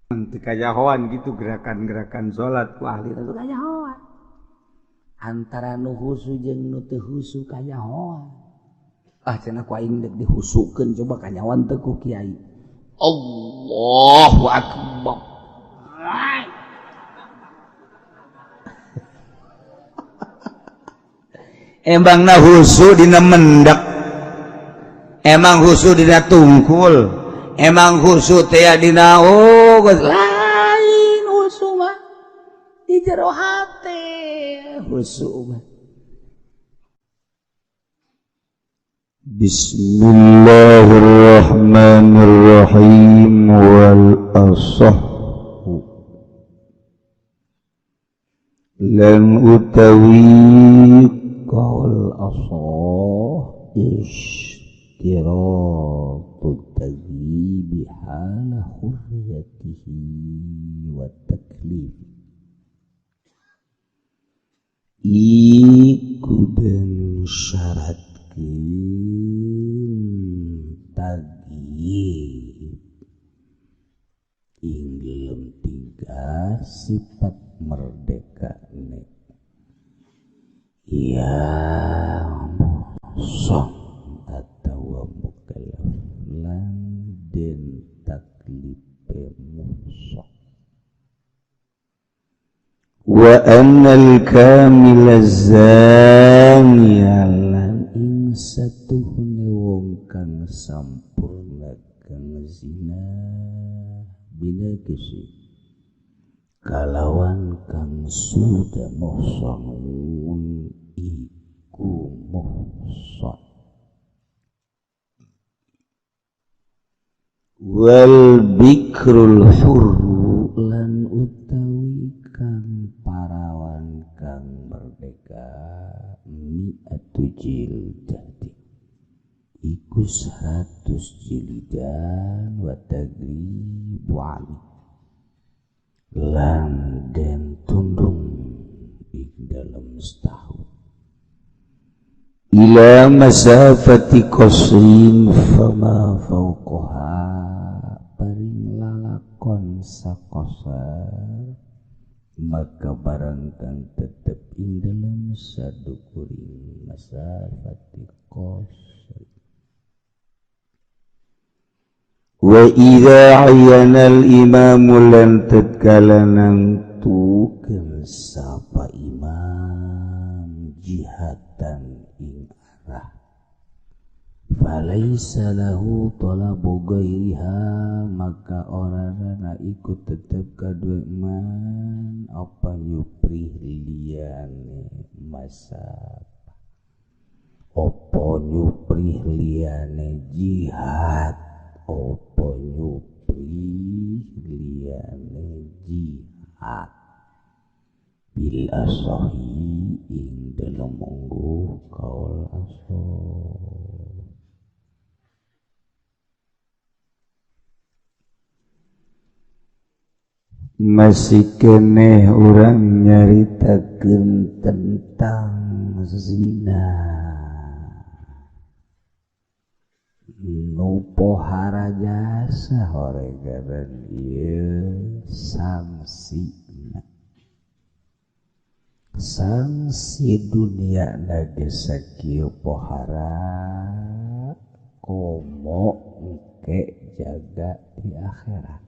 Teu kajahoan gitu gerakan-gerakan salat ku ahli teu kajahoan. Antara nu husu jeung nu teu husu kajahoan. Ah cenah ku aing deuk dihusukeun coba kanyawan teu ku kiai. Allahu akbar. Emangna husu dina mendak. Emang husu dina tungkul. Emang husu teh dina oh lain husu mah di jero hate husu mah. Bismillahirrahmanirrahim wal asahhu lan utawi qaul asah istiratu taghibi hala hurriyatihi wa taklif iku den syaratkeun tagyib ing dalem tiga sifat merdeka ne ya muhsan atawa mukallaf lan den taklife muhsan wa annal kamila zaniya lan ing satuhune wong kang sampurna kang zina bila kisi kalawan kang sudah muhsanun iku muhsan wal bikrul hurru lan utawi kang parawan kang merdeka mi'atu jildati iku 100 jilidan wa tagribu ali lan den tundung ing dalem setahun ila masafati qasrin fama fawqaha paring lalakon sakosar maka barang kang tetep ing dalem sadukuring masafati qasr wa idza ayyana al imamu lan tatkala nangtukeun sapa imam jihatan ing arah falaisa lahu talabu ghairiha maka orangna ikut tetep kadue man apa nyuprih liyane masapa apa nyuprih liyane jihad apa nyuprih liyane jihad bil asahi ing dalem monggo kaul asah. Masih keneh urang nyaritakeun tentang zina nu pohara jasa horegaran ieu sangsina sangsi dunia ge sakieu pohara komo engke jaga di akhirat.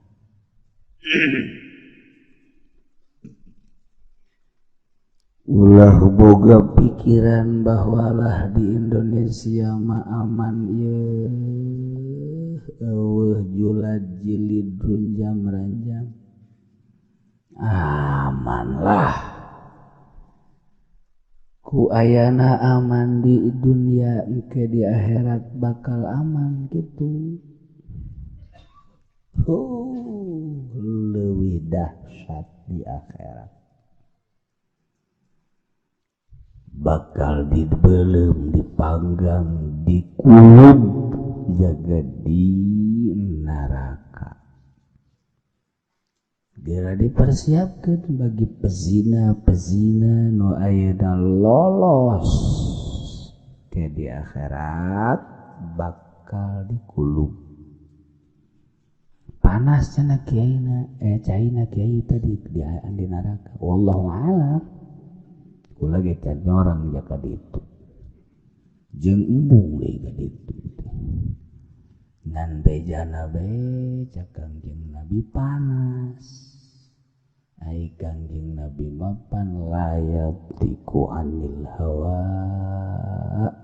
Ulah boga pikiran bahwa lah di Indonesia mah aman ieu eueuh julad jilid runjam ranjam aman lah ku ayana aman di dunia engke di akhirat bakal aman gitu. Oh, leuwih dahsyat di akhirat bakal dibelem, dipanggang, dikulub jaga di neraka. Geura dipersiapkan bagi pezina-pezina nu ayeuna lolos ke di akhirat bakal dikulub. Panas cenah kiaina, caina kiai tadi di neraka. Wallahu a'lam. Kula ge can nyorang ja ka ditu. Jeung embung deui ka ditu. Ngan bejana be cak Kangjeng Nabi panas. Ai Kangjeng Nabi mapan layab tiku anil hawa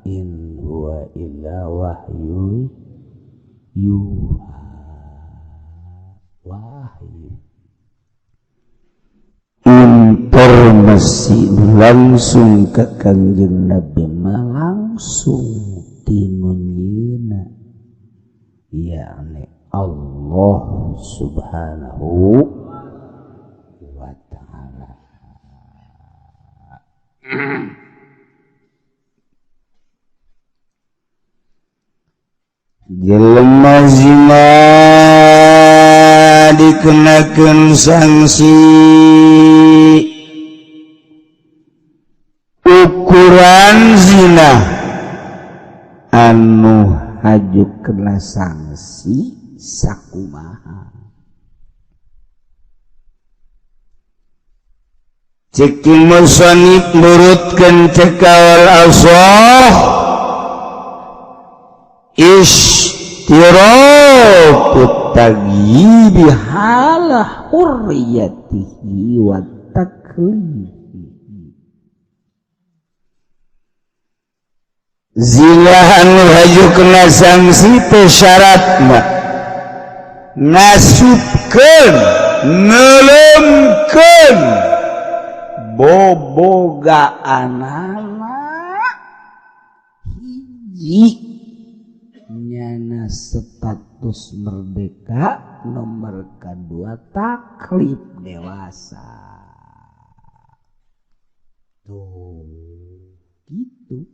in huwa illa wahyu yuha. Wahyu informasi langsung ke Kangjeng Nabi mah langsung tinunyeuna yakni Allah Subhanahu wa ta'ala. Jelema zina dikenakeun sanksi ukuran zina anu haju kena sanksi sakumaha. Cek musonib nurutkeun cekawal asah istirabut tagyibi halah hurriyatihi wa taklifihi. Zina anu haju kena sanksi teh syaratna ngasupkeun neuleumkeun bobogaanana hiji nyana status merdeka, nomor kedua taklif dewasa. Tuh gitu.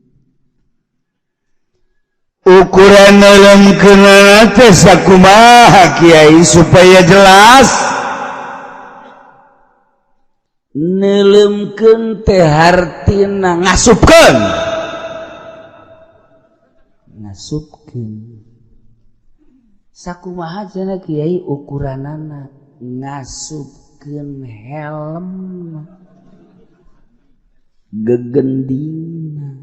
Ukuran dalam kenana teh sakumaha kiai supaya jelas. Neuleumkeun teh hartina ngasupkeun. Ngasupkeun. Sakumaha cenah kiai ukuranana ngasupkeun helm gegendingna.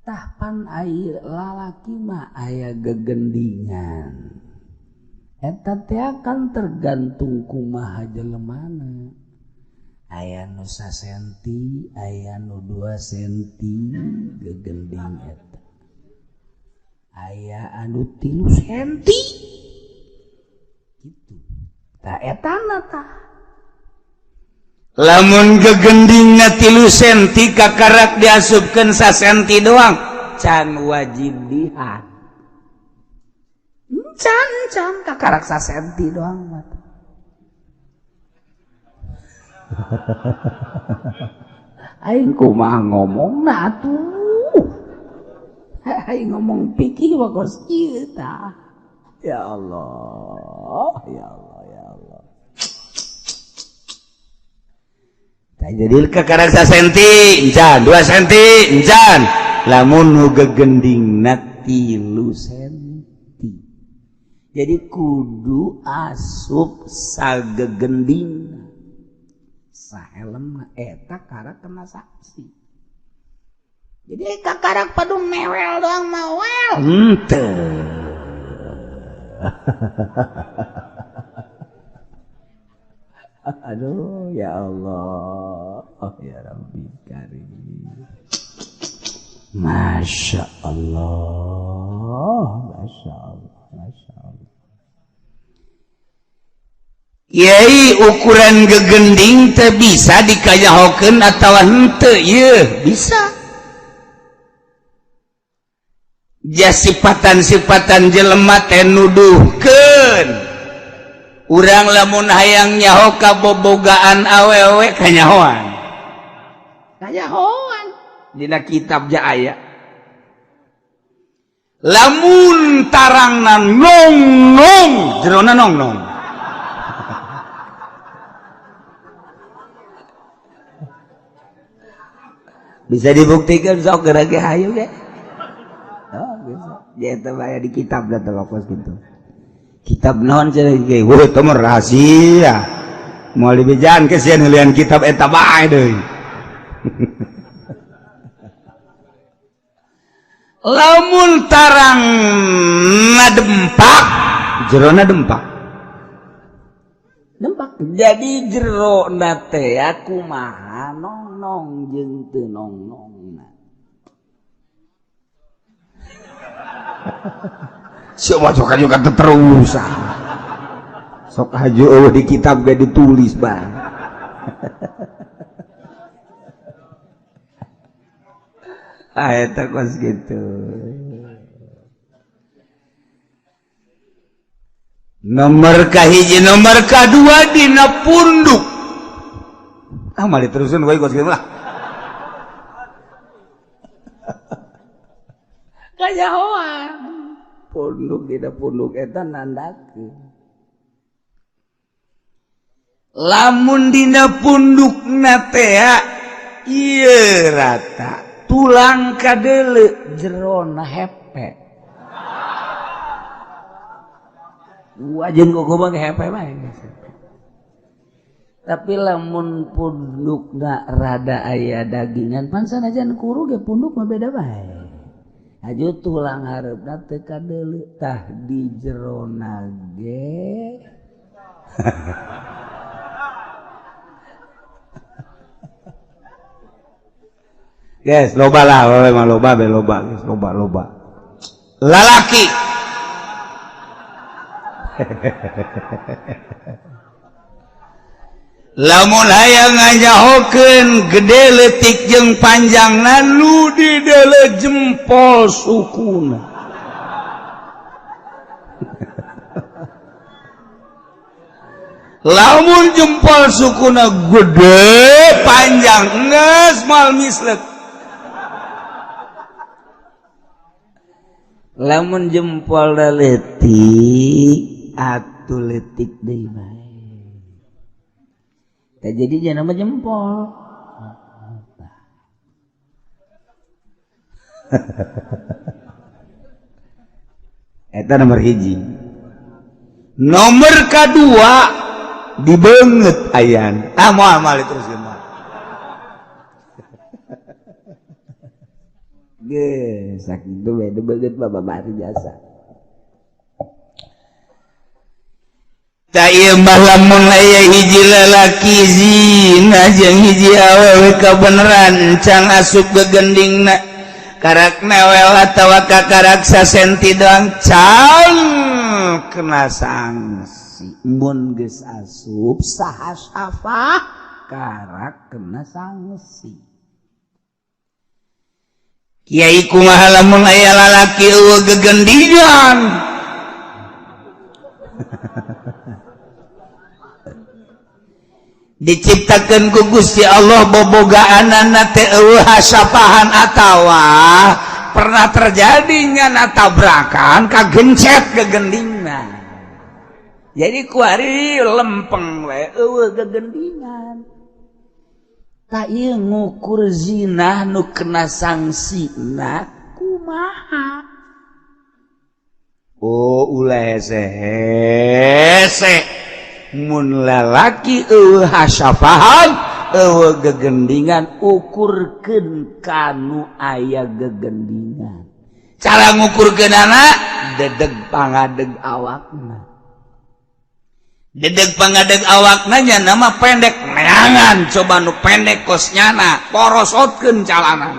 Tahpan air lalaki mah aya gegendingan. Eta teh akan tergantung kumaha jelemana. Aya nu sasenti, aya nu 2 senti gegending eta. Aya anu 3 senti. Gitu. Tah etana tah. Lamun gegendingna 3 senti kakarak diasupkeun sasenti doang can wajib dihad. Can can kakarak sasenti doang mah. Aing kumaha ngomongna atuh. Aing ngomong pikir mah kos kieu tah. Ya Allah, ya Allah, ya Allah. Jadi kakarak sasenti encan, 2 senti encan. Lamun nu gegendingna 3 senti. Jadi kudu asup sagegending sahelem eta karak kena saksi. Jadi kakarak padu mewel doang mawel. Henteu. Aduh ya Allah, oh ya Rabbi Karim. Masya Allah, Masya Allah, Masya Allah. Kiai ukuran gegending teh bisa dikayahokeun atawa henteu? Ieu bisa. Ja sipatan-sipatan jelema teh nuduhkeun. Urang lamun hayang nyaho kabobogaan awewe kanyahoan. Kanyahoan dina kitab ja aya. Lamun tarangna nong nong, jerona nong nong. Bisa dibuktikan sok geura ge hayu ge. Oh, bisa. Ya eta mah di kitab da teh kos kitu. Kitab naon cenah ge? Weuh teu mah rahasia. Moal dibejaan ke sieun heulian kitab eta bae deui. Lamun tarang nadempak, jerona dempak. Dempak. Jadi jero na teh kumaha nong-nong jeung teu nong-nongna. Sok mah sok juga terus. Sok haju eueuh di kitab ge ditulis bae. Ah eta kos kitu. Nomor kahiji, nomor kadua dina punduk. Ah mah diterusin we kos kitu lah. Kanyahoan. Punduk dina punduk eta nandakeun. Lamun dina pundukna teh ieu rata tulang kadeuleu jerona hepe. Wajen kok bang hepe bae. Tapi lamun pundukna rada aya dagingan pan sanajan kuru ge punduk mah beda bae. Aju tulang hareupna teu kadeuleu tah di jerona ge. Guys, loba lah, loba loba loba, guys, loba loba. Lalaki. Lamun hayang ngajahokeun gede leutik jeung panjangna nu di deuleu jempol sukuna. Lamun jempol sukuna gede panjang geus moal mislet. Lamun jempol leutik atuh leutik deui bae. Tah jadi jangan nama jempol. Eta nomor hiji. Nomor kadua dibeungeut ayan. Ah moal moal terus mah. Ge sakitu we dibeungeut mah babari biasa. Ta ieu mah lamun aya hiji lalaki zina jeung hiji awewe kabeneran can asup gegendingna karak newel atawa kakarak sasenti doang can kena sanksi. Mun geus asup saha safah karak kena sanksi. Kiai kumaha lamun aya lalaki eueuh gegendingan? Diciptakeun ku Gusti Allah bobogaanana teh eueuh hasapahan atawa pernah terjadi nyana tabrakan kagencet gegendingna. Jadi kuari lempeng we eueuh gegendingan. Tah ieu ngukur zina nu kena sangsina kumaha? Oh ulah hese-hese. Mun lalaki eueuh hasafahan eueuh gegendingan ukurkeun kanu aya gegendingan. Cara ngukurkeunana dedeg pangadeg awakna. Dedeg pangadeg awakna nya nama pendek neangan coba nu pendek kos nyana porosotkeun calanan.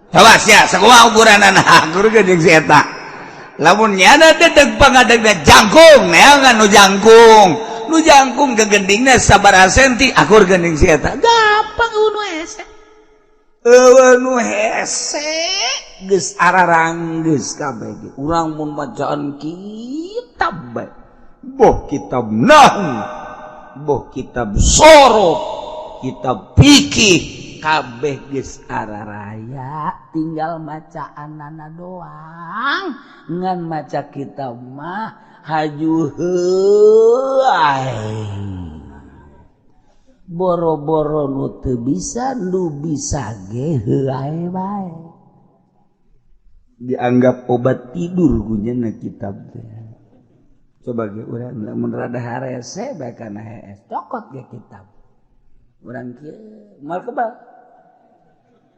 Coba sia sakumaha ukuranana ukurkeun jeung si eta. Lamun nyana dedeg pangadegna jangkung neangan nu jangkung nu jangkung gegendingna sabaraha senti akur gending si eta gampang eueuh nu hese eueuh nu hese geus araranggeus kabeh ge urang mun bacaan kitab bae boh kitab nahwu boh kitab sorof kitab fikih kabeh geus araraya tinggal macaanana doang ngan maca kitab mah haju heuay boro-boro nu teu bisa nu bisa ge heuay bae dianggap obat tidur kunyana kitab teh. Coba ge urang lamun rada harese bae kana hees, cokot ge kitab. Urang kieu moal kebal.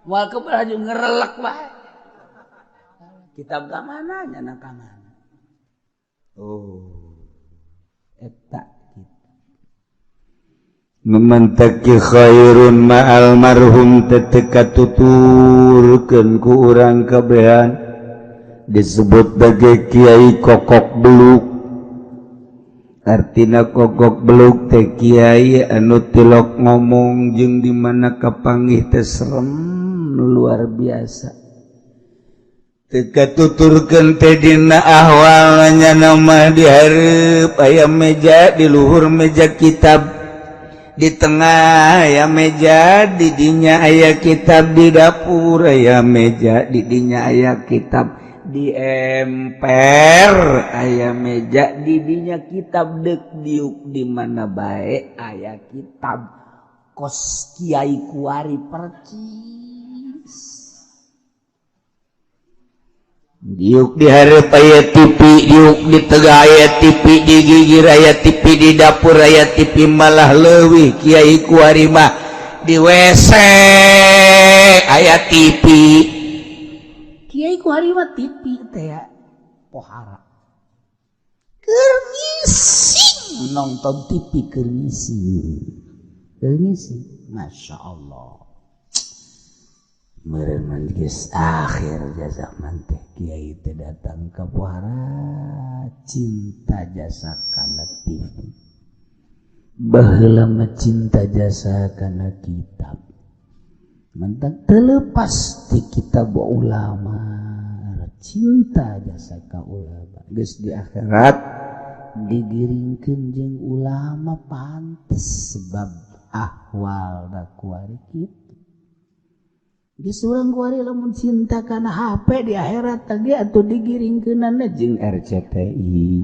Moal kebal aju ngerelek bae. Kitab ka mana nya ka mana. Oh. Eta kitu. Mementeki khairun ma'al marhum teteka tuturkeun ku urang kabehan disebut bagai kiai kokok beluk. Artina kokok beluk teh kiai anu tilok ngomong jeung di mana kapanggih teh serem luar biasa. Teka tuturkeun teh dina ahwalnya nama di hareup aya meja, di luhur meja kitab, di tengah aya meja, di dinya aya kitab, di dapur aya meja, di dinya aya kitab, di emper aya meja, di dinya kitab, dek diuk di mana bae aya kitab. Kos kiai kuari percis. Diuk di hareup aya TV, diuk di tengah aya TV, di gigir aya TV, di dapur aya TV, malah leuwih kiai kuari mah di WC aya TV. Kiai kuari mah TV teh ya pohara. Keur ngising nonton TV, keur ngising. Keur ngising, Masya Allah. Meureun geus akhir zaman teh kiai teh datang ka pohara cinta jasa kana TV. Baheula mah cinta jasa kana kitab. Mentak terlepas ti kitab ulama, cinta jasa ka ulama. Geus di akhirat digiringkeun jeung ulama pantes sebab ahwal da kuari kitu. Geus urang kuari lamun cinta kana HP di akhirat teh atuh digiringkeunana jeung RCTI,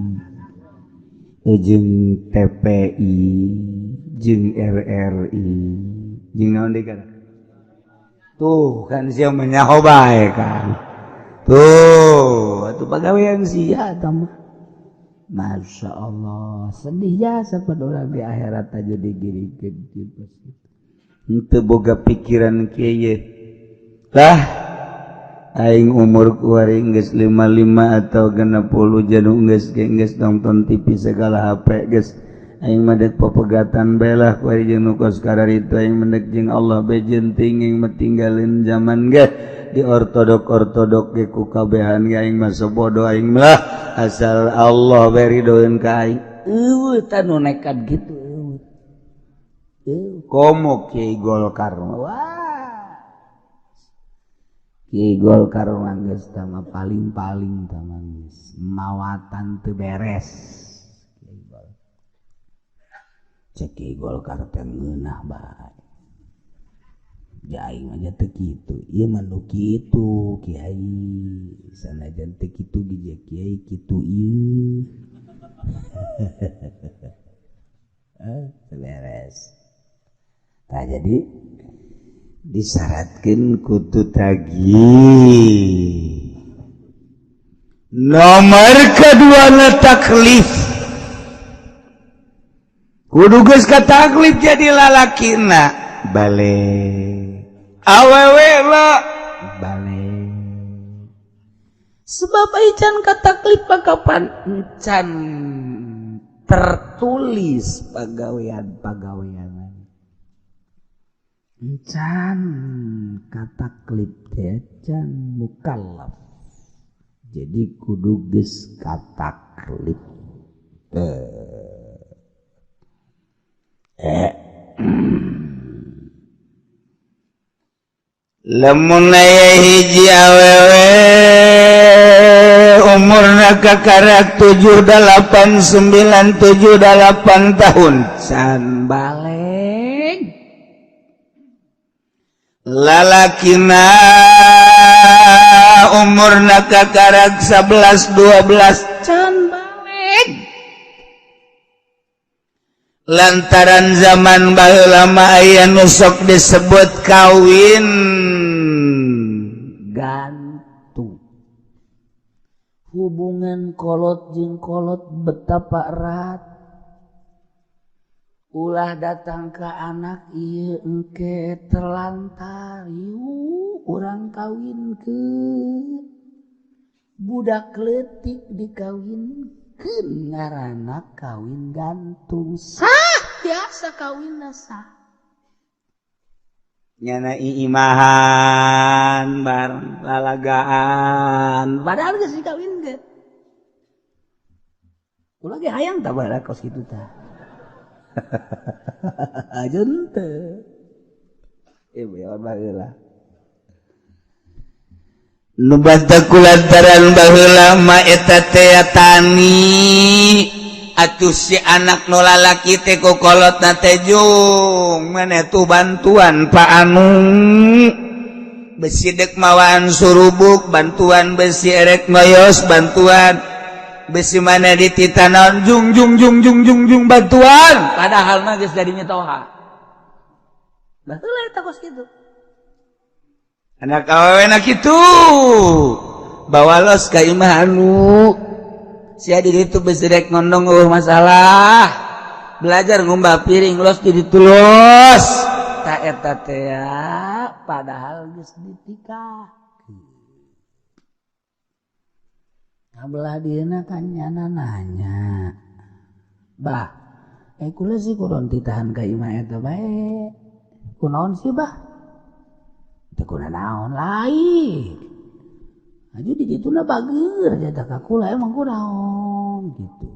jeung TPI, jeung RRI, jeung naon deui kana? Tuh kan sia menyaho bae kan. Tuh, atuh pagawean sia eta mah. Masya Allah, sedih jasa pada orang di akhirat aja digiringkeun kitu. Henteu boga pikiran kieu lah. Aing umur kuari geus 55 atau 60 janu geus geus nonton TV segala HP geus. Aing mah deuk popegatan bae lah kuari jeung nu kos kararitu, aing mendek jeung Allah bae jenting, aing mah tinggalin zaman ge di ortodok-ortodok ge ku kabehan ge aing mah sobodo aing mah asal Allah bae ridoeun ka aing. Eueuh tah nu nekat gitu eueuh. Eueuh komo Kiai Golkar mah. Wah. Kiai Golkar mah geus tah mah paling-paling tah mah geus mawatan teu beres. Kiai Golkar. Cek Kiai Golkar teh ngeunah bae. Ja aing aja teu kitu. Ieu mah nu kitu kiai. Sanajan teu kitu ge kiai kitu ieu. Teu beres. Tah jadi disyaratkeun kudu tagih. Nomor kedua na taklif. Kudu geus kataklif jadi lalakina balik. Awewe lah balik. Sebab can kataklif kapan can tertulis pagawean-pagawean. Can kataklif teh can mukallaf. Jadi kudu geus kataklif. Lamun aya hiji awewe umurna kakarak 7 8 9 7 8 tahun can baleg. Lalakina umurna kakarak 11 12 can baleg. Lantaran zaman baheula mah aya nu sok disebut kawin gantung. Hubungan kolot jeung kolot betapa erat. Ulah datang ke anak ieu engke terlantar yuk urang kawinkeun. Budak leutik dikawinkeun ngaranna kawin gantung. Sah biasa kawinna sah. Nyana iimahan bareng lalagaan padahal geus dikawinkeun. Ulah ge hayang tah baheula kos kitu tah. Ajeun teu. Ieu baheula. Nu batak kulantaran baheula mah eta teh tani atuh si anak nu lalaki teh ku kolotna teh jung maneh tuh bantuan Pak Anu besi dek mawaan surubuk bantuan besi erek ngoyos bantuan besi mana dititanaon jung jung jung jung jung jung bantuan padahal mah geus jadi mitoha. Baheula eta kos kitu. Anak awewe kitu bawa los ka imah anu sia di ditu besi rek ngondong eueuh masalah belajar ngumbah piring los di ditu los ta eta teh padahal geus ditikah. Kabelah dieuna kan nyana nanya, bah kula sih kuron ditahan ka imah eta bae kunaon sih bah teu kunaon lain aju di dituna bager jata ka kula emang kunaon gitu.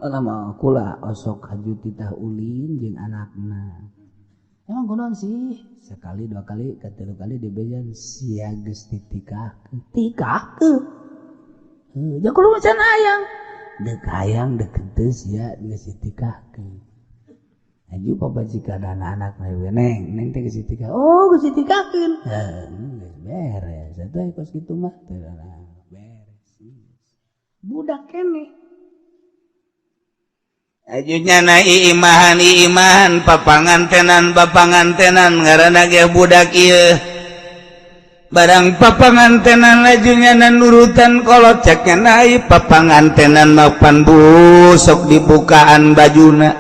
Lama kula osok haju titah ulin jeung anakna. Emang kunaon sih? Sekali dua kali katilu kali dibejan sia geus ditikahkeun. Tikahkeun. Heuh, ja kudu macan hayang. Deuk hayang deuk henteu sia geus ditikahkeun. Aju pabajikan anak-anak we neng, neng teh geus ditikah. Oh, geus ditikahkeun. Heuh, geus beres. Atuh kos kitu mah teu beres. Budak keneh. Ajunya na iimahan iimahan papangantenan papangantenan ngaranna ge budak ieu. Barang papangantenan lajunya na nurutan kolot ceknya nai papangantenan mapan busok dibukaan bajuna.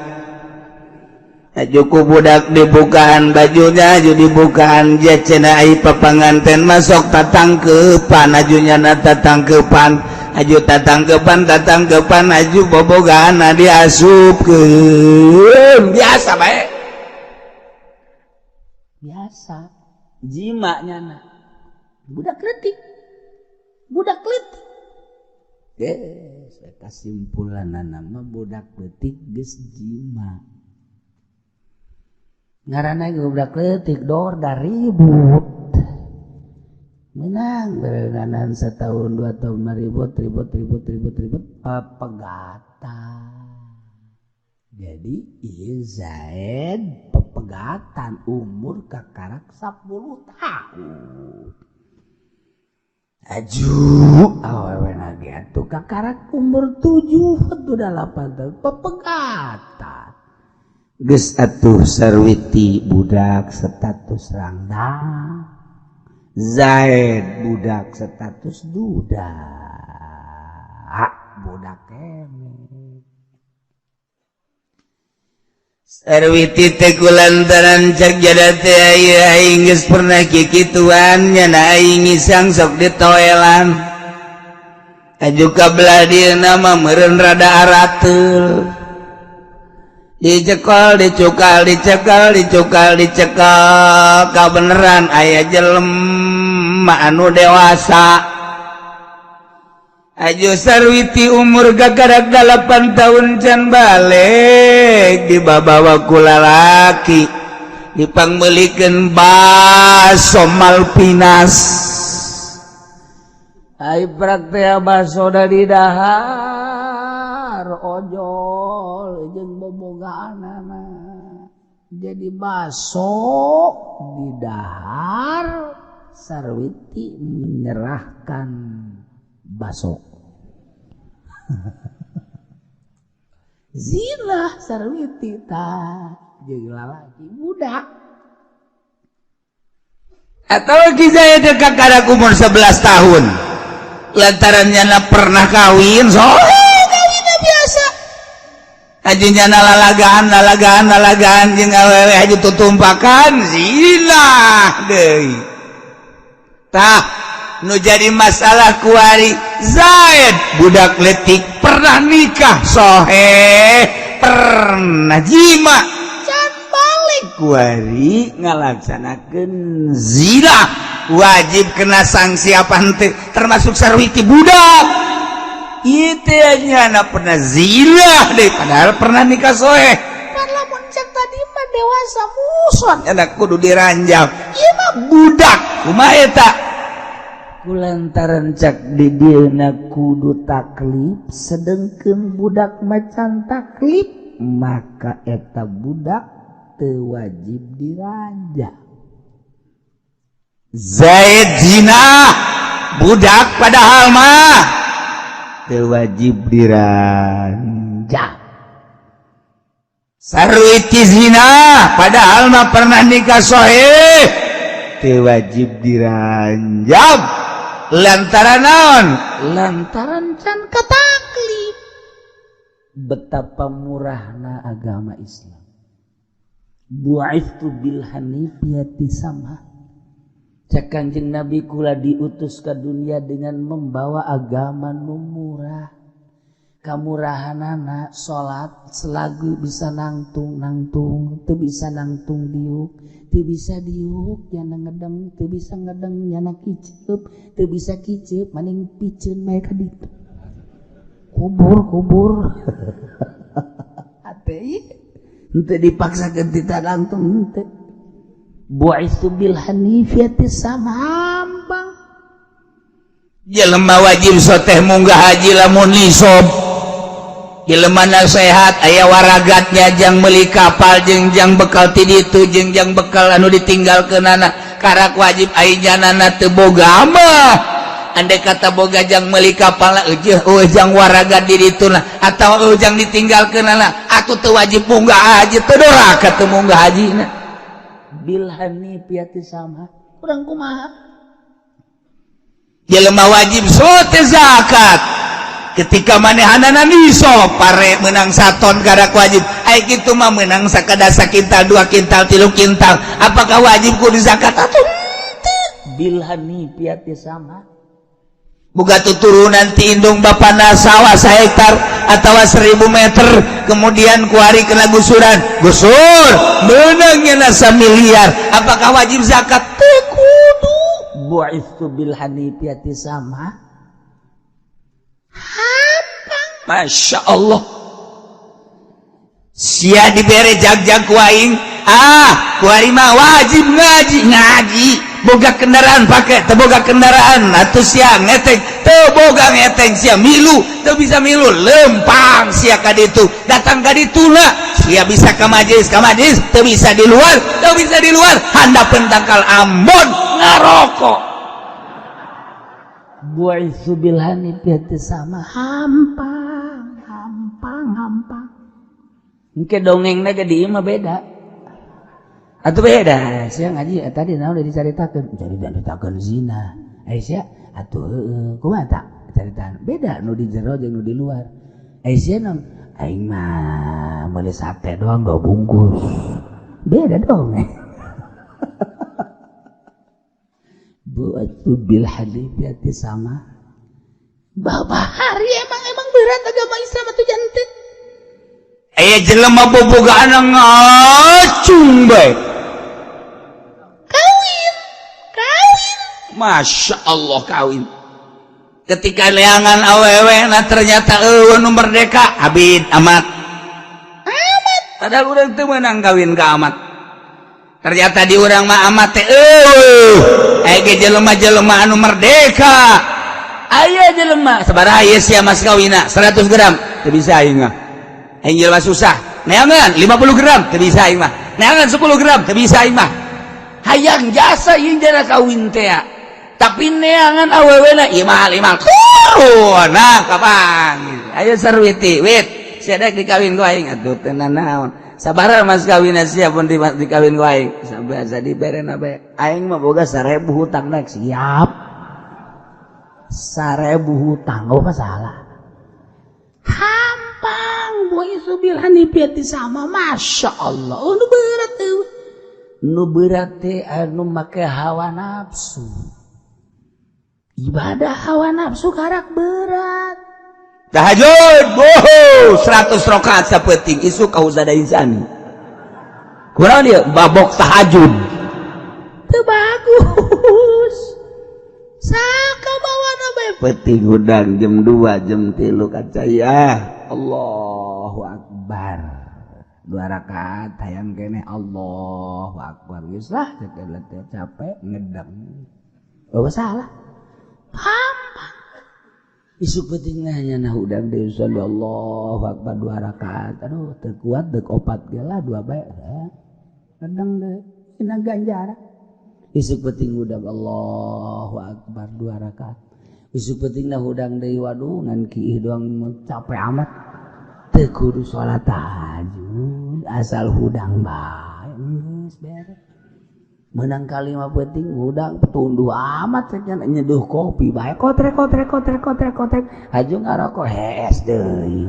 Aju ku budak dibukaan bajunya aju dibukaan jecena ai papanganten masuk tatangkepan ajunya na tatangkepan aju tatangkepan tatangkepan aju bobogaan diasupkeun biasa bae biasa jima nyana budak leutik geus kasimpulanna mah budak leutik geus jima ngaranna ge budak leutik dor da ribut menang berenganan setahun dua tahun ribut ribut ribut ribut ribut pepegatan. Jadi ieu Zaid pepegatan umur kakarak 10 tahun. Aju awewe ge atuh kakarak umur 7 atau 8 tahun pepegatan. Geus atuh sarwiti budak status rangdang. Zaid budak status duda budak kene sarwiti teh kulantaran cak jada teh aing geus pernah kikituan nyana aing ngisang sok ditoelan aju ka belah dieuna mah meureun rada arateul dicekal dicukal dicekal dicukal dicekal kabeneran aya jelema anu dewasa aju sarwiti umur gagarak 8 tahun can balik dibabawa ku lalaki dipangmeulikeun baso Malpinas ai praktea baso da didahar ojol jeung bobogaanana jadi baso didahar sarwiti menyerahkan baso zina sarwiti tah jeung lalaki budak atau Ki Zaid kakara umur 11 tahun Lantaran nyana pernah kawin sohe, kawinnya biasa haji, nyana lalagaan lalagaan lalagaan jeung awewe, haji tutumpakan zina deui. Tah, nu jadi masalah kuari, Zaid budak letik pernah nikah sohe, pernah jima, can balik kuari ngalaksanakeun zina, wajib kena sanksi apa henteu? Termasuk Sarwiti budak itu nyana pernah zina deh, padahal pernah nikah sohe. Pan lamun cek tadi mah dewasa muhson enak kudu diranjam, ieu mah budak, kumaha eta? Kulantaran cak di dieuna kudu taklif, sedengkeun budak macan taklif, maka eta budak teu wajib diranjam. Zaid zina budak, padahal mah teu wajib diranjam. Sarwiti zina, padahal mah pernah nikah sohih, teu wajib diranjam. Lantaran naon? Lantaran can kataklif. Betapa murahna agama Islam. Bu'itstu bil hanifiyati samha. Cek Kanjeng Nabi, kula diutus ke dunia dengan membawa agama nu murah. Kamurahanana salat selagu bisa nangtung nangtung, teu bisa nangtung diuk, teu bisa diuk nyana ngedeng, teu bisa ngedeng nyana kiceup, teu bisa kiceup maning piceun bae ka ditu. Kubur kubur ate henteu dipaksakeun tita nangtung henteu. Bu'itsu bil hanifiyati samha, bang. Jelema wajib soteh munggah haji lamun nisob. Jelema sehat, aya waragatnya jang meuli kapal jeung jang bekal ti ditu jeung jang bekal anu ditinggalkeunana, karak wajib. Ai nyanana teu boga mah, andai kata boga jang meuli kapal eueuh jang waragat di ditu lah atawa eueuh jang ditinggalkeunana, atuh teu wajib munggah haji, teu doraka teu munggah haji na. Bil hanifiyati samha, urang kumaha? Jelema wajib sote zakat ketika manehanana nisob. Pare menang saton karak wajib. Ai kitu mah menang sakada sakintal, 2 kintal, 3 kintal, apakah wajib kudu zakat atau henteu? Bil hanifiyati samha. Boga tuturunan ti indung bapana sawah sahektar atau 1000 meter, kemudian kuari kena gusuran, gusur menangnya nasa miliar, apakah wajib zakat? Teu kudu. Bu'itsu bil hanifiyati samha. Masya Allah, sia dibere jag-jag ku aing. Ah, kuari mah wajib ngaji. Ngaji boga kendaraan pakai, teu boga kendaraan atuh sia ngeteng, teu boga ngeteng sia milu, teu bisa milu lempang sia ka ditu, datang ka ditu na sia bisa ka majelis, ka majelis teu bisa, di luar teu bisa, di luar handapeun tangkal Ambon ngarokok. Bu'itsu bil hanifiyati samha, hampang hampang hampang. Engke dongengna ge di imah beda atuh, beda. Sia ngaji tadi naon udah dicaritakeun? Jadi dan dicaritakeun zina. Ai sia atuh heueuh, kumaha tak caritaan? Beda nu di jero jeung nu di luar. Ai sia naon? Aing mah meuli sate doang dua bungkus. Beda dong. Bu'itsu bil hanifiyati samha. Bahari emang emang berat agama Islam atau jantan. Aya jelema bobogaan ngacung bae. Kawin kawin. Masya Allah, kawin. Ketika leangan awewe nah ternyata eueuh nu merdeka, abid amat. Amat. Padahal urang teu meunang kawin ka amat. Ternyata di urang mah amat teh eueuh. Aya ge jelema-jelema anu merdeka. Aya jelema sabaraha ieu sia mas kawina? 100 gram teu bisa aing mah. Aing jelema susah. Neangan 50 gram teu bisa aing mah. Neangan 10 gram teu bisa aing mah. Hayang jasa ieu jana kawin teh. Tapi neangan awewena ieu mahal, ieu mahal. Turun nah kapan? Ayo Sarwiti, wit. Sia dek dikawin ku aing atuh teu naon. Sabaraha mas kawin sia pun di dikawin ku aing? Sabiasa diberena bae. Aing mah boga 1000 hutangna siap. 1000 hutang oh masalah. Hampang buisu bil hanifiyati sama Masya Allah. Oh nu berat teh. Nu berat teh anu make hawa nafsu. Ibadah hawa nafsu karak berat. Tahajud, boho, 100 rakaat sapeuting isuk kauzada insani. Kurang dia babok tahajud. Teu bagus. Saka bawana bae peuting hudang jam 2 jam 3 kacaya. Allahu akbar. 2 rakaat hayang keneh Allahu akbar. Geus lah teh capek ngedeng. Oh salah. Hampang. Isuk peuting nya nah hudang deui Allahu akbar 2 rakaat. Aduh teu kuat deuk opat ge lah 2 bae. Ngedeng deui dina ganjaran. Isuk peuting hudang Allahu akbar 2 rakaat. Isuk peuting nah hudang deui waduh ngan kiih doang capek amat. Teu kudu salat tahajud asal hudang bae geus beres. Menang kalima peuting hudang tunduh amat cenah nyeduh kopi bae kotrek kotrek kotrek kotrek kotrek haju ngarokok hees deui.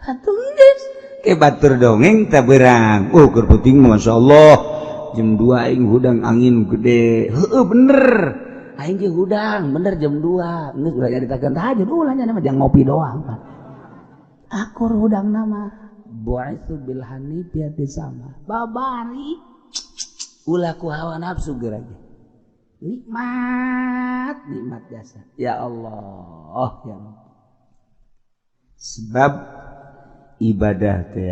Atuh geus ke batur dongeng teh beurang. Oh keur peuting masyaallah jam 2 aing hudang angin gede. Heueuh bener. Aing ge hudang bener jam 2. Geus ulah nyaritakeun tahajud ulah nya mah jang ngopi doang. Akur hudang nama. Bu'itsu bil hanifiyati sama. Babari ulah ku hawa nafsu geura ge. Nikmat, nikmat jasa. Ya Allah, ya Allah. Sebab ibadah teh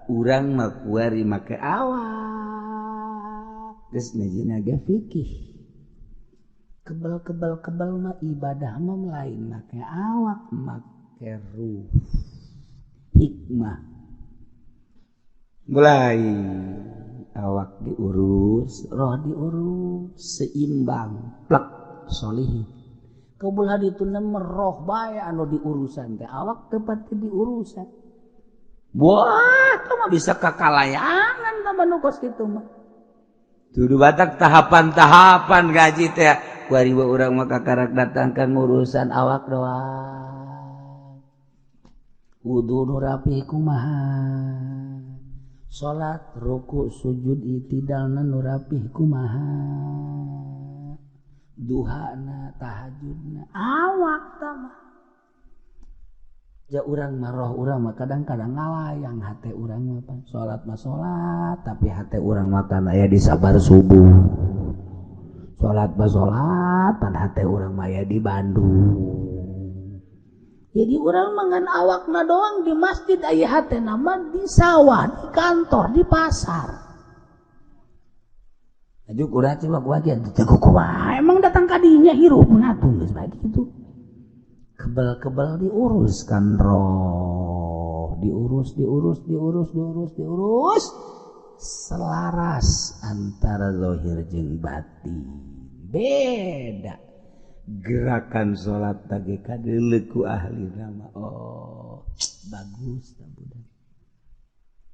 urang mah kuari make awak. Geus ngajina ge fikih. Kebel-kebel-kebel mah ibadah mah lain make awak, make ruh. Hikmah. Mulai awak diurus, roh diurus, seimbang, plek solihin. Kebelah itu roh bae anu diurusan teh awak tepat diurusan. Wah, teu mah bisa kakalayangan tah nu kos kitu mah. Tuduh batak tahapan-tahapan gaji teh. Kuari urang mah kakarak datang ka ngurusan awak doang. Wudu nu rapi kumaha, salat ruku sujud itidalna nu rapih kumaha, duhana tahajudna awak tah. Ja urang mah roh urang mah kadang-kadang ngalayang hate urang mah pan salat mah salat tapi hate urang mah kan aya di sabar subuh. Salat mah salat pan hate urang mah aya di Bandung. Jadi urang mah ngan awakna doang di masjid aya hatena mah di sawah, di kantor, di pasar. Aju urang cuma bagian teu kumaha emang datang ka dinya hirup atuh geus bae kitu. Kebel-kebel diurus kan roh, diurus, diurus, diurus, diurus, diurus, selaras antara zahir jeung batin. Beda gerakan salat tage kadeuleu ku ahli nama. Oh, bagus budak.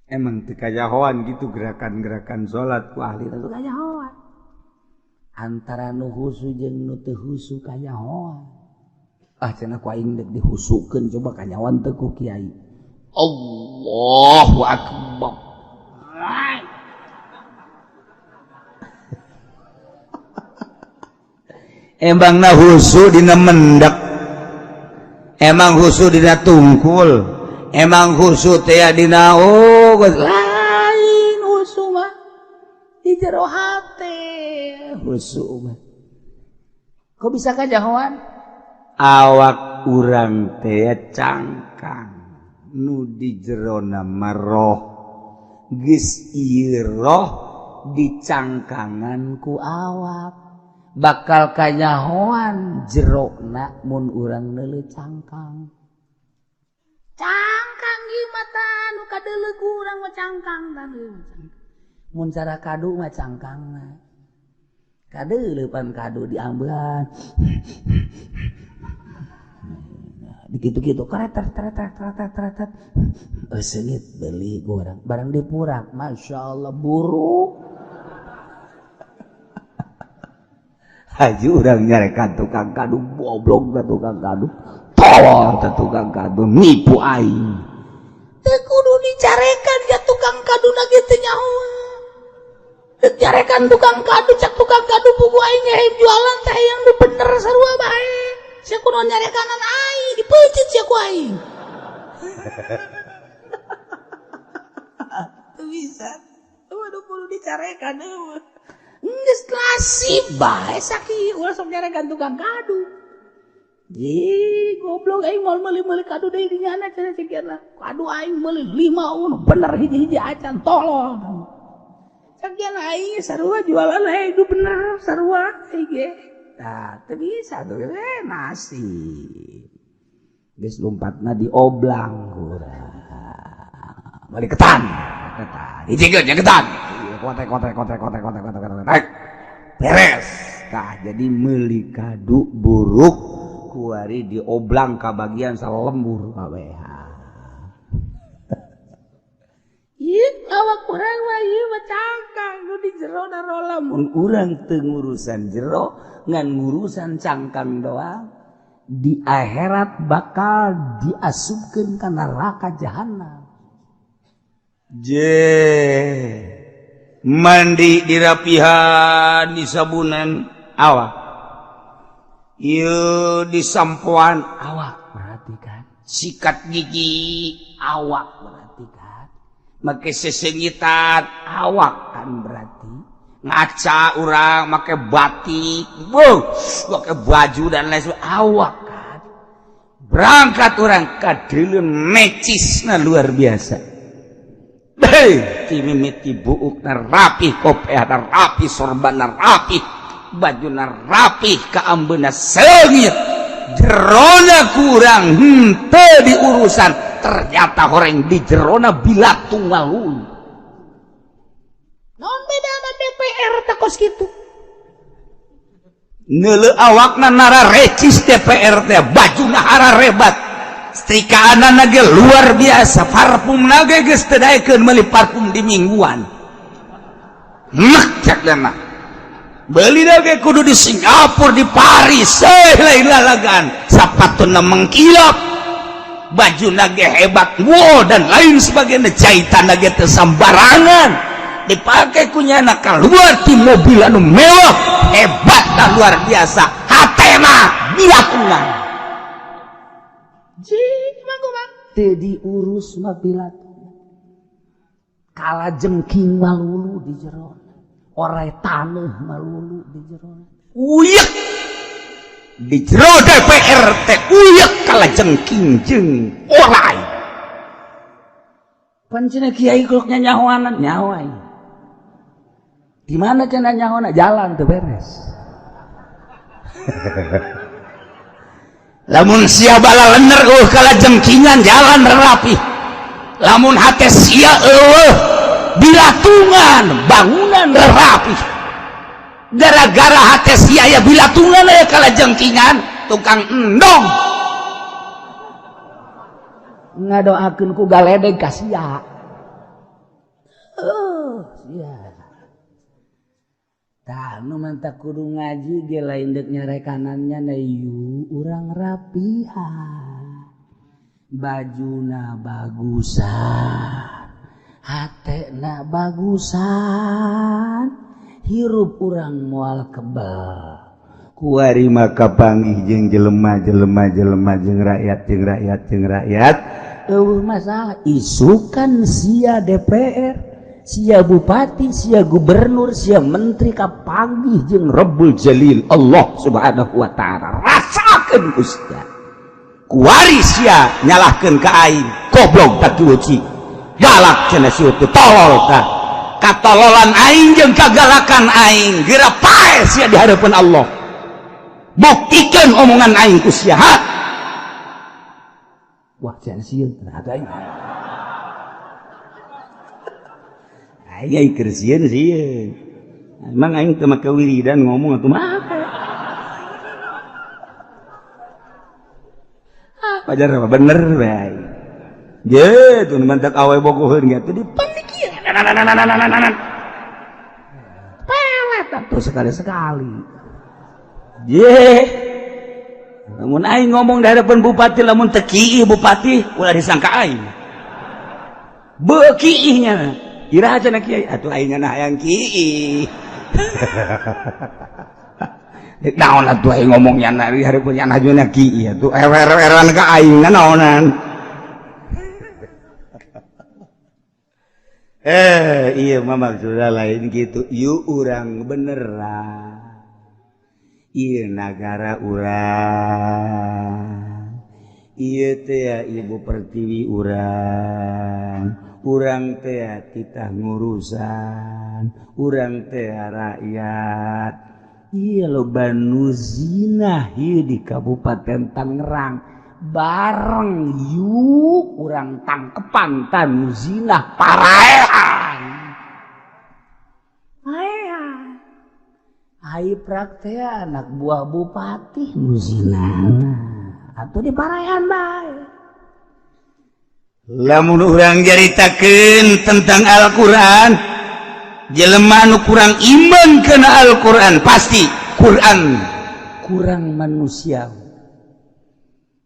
Emang teu kajahoan gitu gerakan-gerakan salat ku ahli teu kajahoan. Antara nu husu jeung nu teu husu kajahoan. Ah cenah ku aing deuk dihusukeun coba kanyawan teu ku kiai. Allahu akbar. Emangna husu dina mendek. Emang husu dina tungkul. Emang husu teh dina oh lain husu mah di jero hate husu mah. Kok bisa kajahoan? Awak urang teh cangkang nu di jerona maroh geus ieu roh dicangkangan ku awak bakal kanyahoan jerona mun urang neuleuh cangkang. Cangkang ieu mah tah nu kadeuleu ku urang mah cangkang tah mun cara kadu mah cangkangna kadeuleu pan kadu diambean. Dikitu-kitu kareter tereter tereter tereter. Seungit beli goreng barang dipurak, Masya Allah buruk. Haji urang nyarekan tukang kadu goblok teh tukang kadu. Tolol teh tukang kadu nipu aing. Teu kudu dicarekan ya tukang kadu na ge teu nyaho. Carekan tukang kadu cak tukang kadu buku aing ngehem jualan teh yang nu bener sarua bae. Sia kudu nyarekanan aing dipeuncit sia ku aing. Teu bisa. Waduh kudu dicarekan eueuh. Geus nasib bae sakieu ulah sok nyarekan tukang kadu. Ih, goblok aing moal meuli-meuli kadu deui di nyana cenah sekian lah. Kadu aing meuli 5 un bener hiji-hiji acan tolol. Sekian aing sarua jualan aing itu bener sarua aing ge. Tah teu bisa tuh nasib. Geus lompatna dioblang kurang. Balik ketan. Ketan. Hijikeun nya ketan. Kontek kontek kontek kontek kontek kontek kontek. Beres. Tah jadi meuli kadu buruk kuari dioblang ka bagian salembur kabeh. Ieu awak urang mah ieu mah cangkang nu di jero narola mun urang teu ngurusan jero ngan ngurusan cangkang doang di akhirat bakal diasupkeun ka neraka jahanam. Je mandi dirapihan disabunan awak ieu disampoan awak berarti kan sikat gigi awak berarti kan make sesengitan awak kan berarti ngaca urang make batik beuh make baju dan lain sebagainya awak kan berangkat urang kadeuleun mecisna luar biasa. Hei, mimiti buukna rapih, kopeahna rapih, sorbanna rapih, bajuna rapih, kaambeuna seungit, jerona kurang henteu diurusan, ternyata horeng di jerona bilatung walulu. Naon bedana DPR teh kos kitu? Neuleuh awakna nara recis DPR teh, bajuna hararebat. Setrikaanana ge luar biasa, parfumna ge geus teu daekeun meuli parfum di mingguan. Nek cek mah. Beuli ge kudu di Singapura, di Paris, lain lalagan. Sapatuna mengkilap, bajuna ge hebat, wow dan lain sebagainya, jahitanna ge teu sambarangan. Dipake ku nyana keluar ti mobil anu mewah, hebat dan luar biasa. Hatena bilatungan. Teu diurus mah bilatungan. Kala jengking malulu di jero. Orai taneuh malulu di jero. Uyek di jero DPR teh uyek kala jengking jeung orai. Pan cenah kiai kuluk nyahoanan nyaho aing. Di mana cenah nyahoana jalan teu beres. Lamun sia bala lener eueuh kala jengkingan jalan rapih. Lamun hate sia eueuh bilatungan bangunan rapih. Gara-gara hate sia ya bilatungan aya kala jengkingan tukang endong. Ngadoakeun ku galedeg ka sia. Sia. Tah nu mantap kudu ngaji ge lain deuk nyarekanannya na ieu urang rapihan. Bajuna bagusan, hatena bagusan, hirup urang moal kebal. Kuari maka panggih jeung jelema-jelema jelema jeung rakyat jeung rakyat jeung rakyat. Eueuh masalah isukan sia DPR, sia bupati, sia gubernur, sia menteri kapanggih jeung Rabbul Jalil Allah Subhanahu wa taala. Rasakeun Gusti. Kuari sia nyalahkeun ka aing, goblok tak kieu galak cenah sieu teh tolol tah. Katololan aing jeung kagalakan aing geura pae sia di hadapan Allah. Buktikeun omongan aing ku sia. Wah, cenah sieun tah aing. Aing keur sieun sieun. Emang aing teu make wiridan ngomong atuh mah. Pajar mah bener bae. Ye, tuh mantak awe bogoheun ge teh dipanik. Pelet atuh sekali-sekali. Ye. Lamun aing ngomong di hadapan bupati, lamun teu kiih bupati ulah disangka aing. Beukiihnya. Iraha cenah kiai? Atuh aing nya hayang kiih. Dek naon atuh aing ngomongnya na di hadapan nya najuna kiih atuh ewer-eweran ka aing naonan. Iya mah maksudnya lain gitu. Yuk urang beneran. Iya nagara urang. Iya teh Ibu Pertiwi urang. Urang teh titah ngurusan. Urang teh rakyat. Iya loba nu zina ieu di Kabupaten Tangerang. Bareng yuk urang tangkepan tanu zina paraehan. Paehan. Ai praktek anak buah bupati nu zina. Atuh diparaehan bae. Lamun urang caritakeun tentang Al-Qur'an, jelema nu kurang iman kana Al-Qur'an pasti Quran kurang manusia.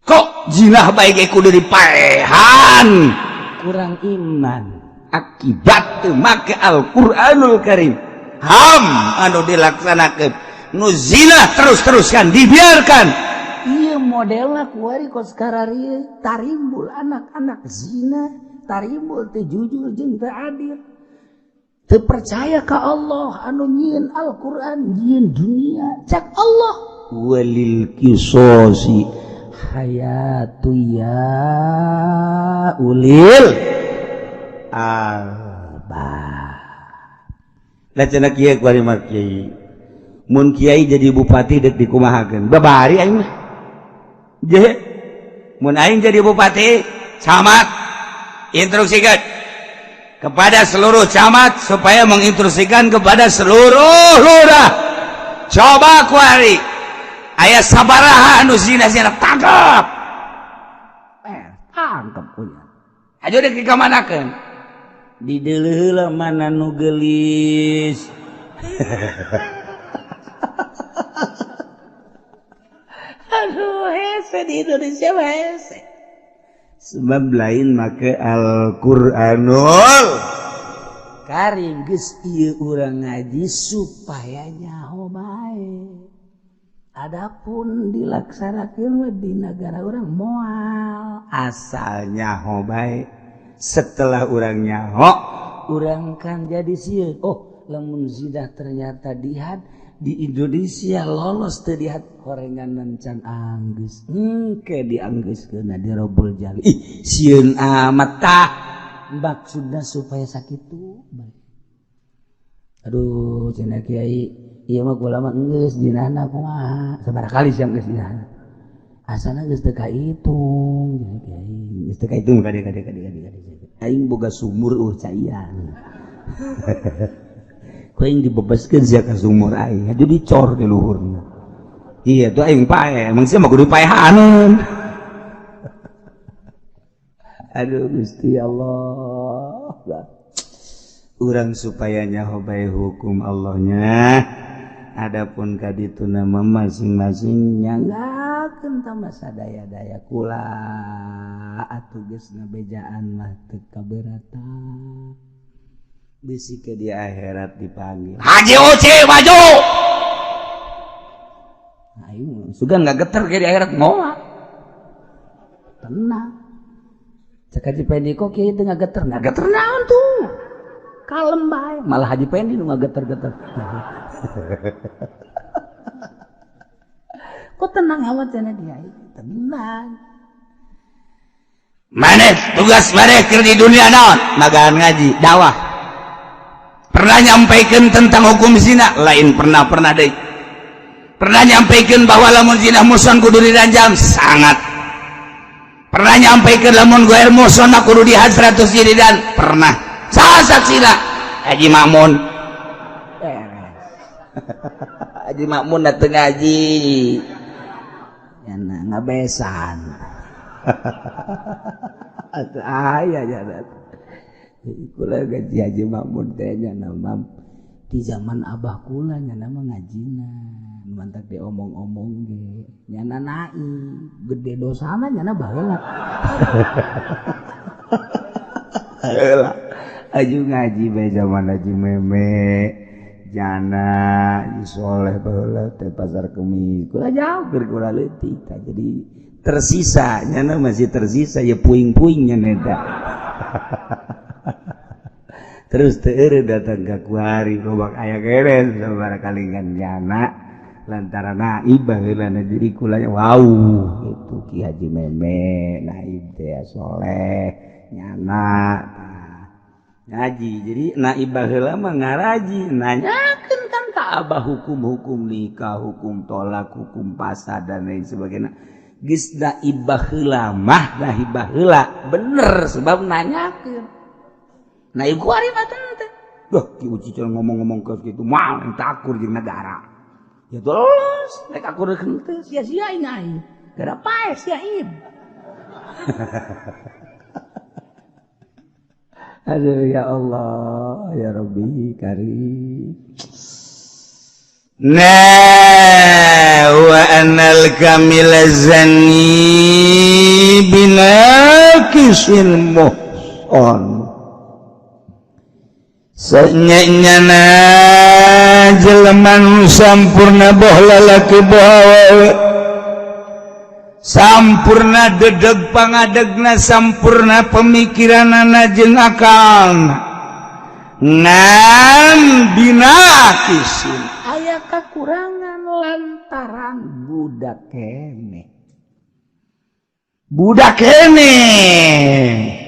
Kok jinah baik kudu dipaehan, kurang iman akibat teu make Al-Qur'anul Karim. Ham anu dilaksanakeun nu zina terus-terusan dibiarkan. Iya modelna kuari kos kararieu tarimbul anak-anak zina, tarimbul teu jujur jeung teu adil. Teu percaya ka Allah anu nyieun Al-Qur'an, nyieun dunia. Cak Allah walil qisasi hayatu ya ulil albab. Lah cenah kieu kuari mah kiai. Mun kiai jadi bupati deuk dikumahakeun. Babari aing mah. Je, mun aing jadi bupati, camat instruksikan kepada seluruh camat supaya menginstruksikan kepada seluruh lurah. Coba kuari aya sabaraha anu zina-zina tangkap. Tangkap punya. Aja dek dikamanakeun? Dideuleuh heula mana nu geulis. Aduh, hese di Indonesia mah hese. Sebab lain make Al-Qur'anul Karim geus ieu urang ngaji supaya nyaho bae. Adapun dilaksanakeun mah di nagara urang moal asal nyaho bae. Setelah urang nyaho, urang kan jadi sieun. Oh, lamun zina ternyata dihad di Indonesia lolos teu dihad horengan can anggeus. Engke dianggeuskeun di Robul Jali. Ih, sieun amat tah. Maksudna supaya sakitu bae. Aduh, cenah kiai, ieu mah kula mah geus jinahna kumaha? Sabaraha kali sia geus jinahna? Asana geus teu kahitung, cenah kiai. Geus teu kahitung kade kade kade kade kade. Aing boga sumur caian. Ku aing dibebaskeun sia ka sumur aing, jadi dicor di luhurna. Iya tuh aing pae, emang sia mah kudu paehaneun. Aduh Gusti Allah. Urang supaya nyaho bae hukum Allahnya. Adapun kaditu nama masing-masing nyanggakeun tah sadaya-daya kula atuh geus ngabejaan mah teu kaberatan. Bisi ke di akhirat dipanggil Haji Oce maju. Ayo sugan nggak geter ke di akhirat moal. Tenang. Cek Haji Pendi kok kieu teu ngageter, ngageter naon tuh? Kalem bae, malah Haji Pendi nu ngageter-geter. Kok tenang amat cenah dia? Tenang. Maneh tugas maneh keur di dunia naon? Magaan ngaji, dakwah. Pernah nyampaikan tentang hukum zina? Lain pernah-pernah deh. Pernah nyampaikan bahwa lamun zina muson kudu diranjam? Sangat. Pernah nyampaikan lamun goer muson kudu dihad 100 jilidan? Pernah. Saha saksina? Haji Makmun. Haji Makmun dateng ngaji. Nyana ngabesan. Aya nya kula gaji Haji Makmun teh nya nama di zaman abah kula nya nama ngajina mantak diomong-omong ge nyana naib gede dosana nyana baheula. Heula aju ngaji bae zaman Haji Meme jana soleh baheula teh pasar kemis kula jauh keur kula leutik tah jadi tersisa nyana masih tersisa ya puing-puingnya neta. Terus teu datang ka kuari lobak aya kene sabaraha kan jana lantaran naib baheula jadi kula wow itu Ki Haji Meme naib teh soleh nyana ngaji jadi naib baheula mah ngaraji nanyakeun kan ka abah hukum-hukum nikah, hukum tolak, hukum pasad dan lain sebagainya. Geus naib baheula mah naib baheula bener sebab nanyakeun. Naib kuari mah teh duh Ki Uci ngomong-ngomong ke kitu moal takur jeung negara. Ya terus rek akur henteu sia-sia aing gara paeh sia ib. Aduh ya Allah ya Rabbi karim. Nah wa anal kamila zani binakisil muhson. Senyana jelema nu sampurna boh lalaki boh awewe, sampurna dedeg pangadegna, sampurna pemikiranana jeung akalna, ngan binakisin aya kakurangan lantaran budak keneh. Budak keneh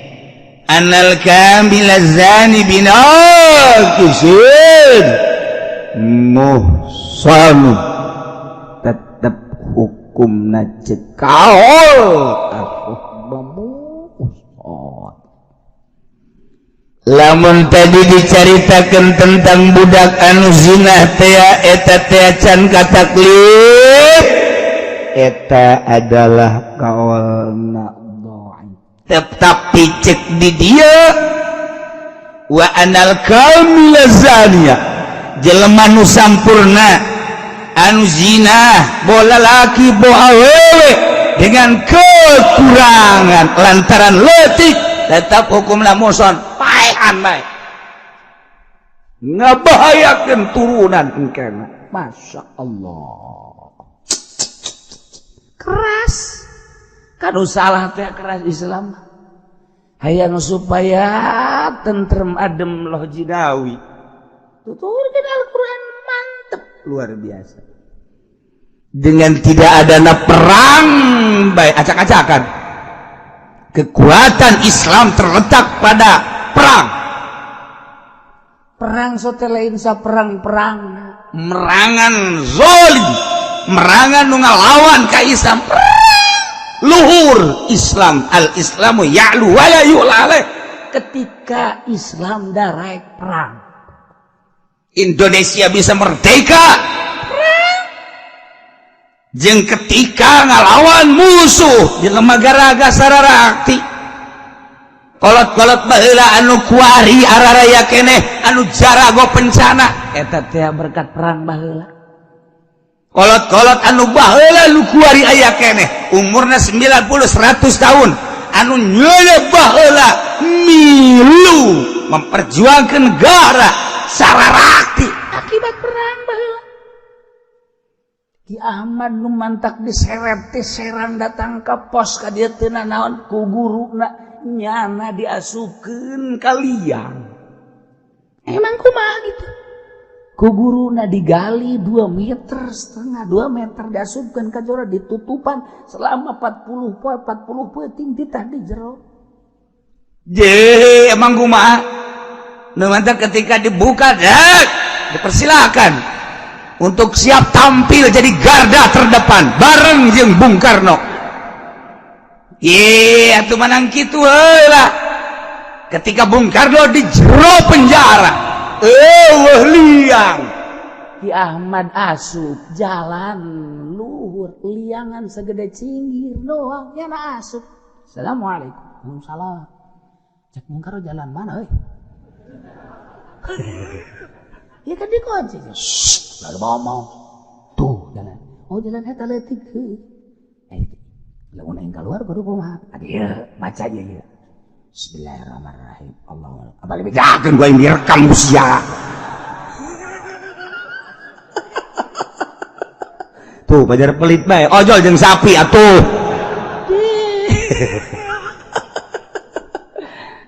anal kamila zani binakisin muhsanu tetep hukumna cekaol muhsan. Lamun tadi dicaritakeun tentang budak anu zina teh eta teh can kataklif eta adalah kaolna dhaif, tetapi cek di dia wa anal kamila zania jelema nu sampurna anu zina boh lalaki boh awewe dengan kekurangan lantaran leutik tetap hukumna muhson paehan bae ngabahayakeun turunan engkena. Masya Allah keras kanu salah teh keras Islam hayang supaya tentrem adem loh jidawi tuturkeun Al-Qur'an mantep luar biasa dengan tidak adana perang baik acak-acakan. Kekuatan Islam terletak pada perang. Perang sote lain sa perang-perang merangan zolim, merangan nu ngalawan ka Islam. Luhur Islam, al-Islamu ya'lu wa la yu'la alaih. Ketika Islam daraek perang, Indonesia bisa merdeka. Jeung ketika ngalawan musuh di lembaga raga sararakti kolot-kolot baheula anu kuari araraya keneh anu jarago pencana eta teh berkat perang baheula. Kolot-kolot anu baheula nu kuari aya keneh umurna 90 100 tahun anu nyeuleuh baheula milu memperjuangkan negara sararakti akibat perang baheula. Ki Ahmad nu mantak diseret teh serang datang ka pos ka dieu teu nanaon ku guruna nyana diasupkeun ka liang. Emang kumaha gitu? Ku guruna digali 2,5 meter, 2 meter diasupkeun ka jero ditutupan selama 40 poe 40 peuting titah di jero. Je, emang kumaha? Nu mantak ketika dibuka dek, dipersilakan untuk siap tampil jadi garda terdepan bareng jeung Bung Karno. Ye, atuh menang kitu heula. Ketika Bung Karno di jero penjara, eueuh liang. Ki Ahmad asup jalan luhur liangan segede cinggir doang nyana asup. Assalamualaikum. Waalaikumsalam. Cek Bung Karno jalan mana euy? Ya kan dikunci. Shh, lalu ngomong. Tuh jalan. Oh jalan eta leutik heuh. Eh, lamun aing keluar kudu kumaha? Adi baca aja ieu. Bismillahirrahmanirrahim. Allahu akbar. Balik bejakeun gua yang direkam ku sia. Tuh pajar pelit bae. Ojol jeung sapi atuh.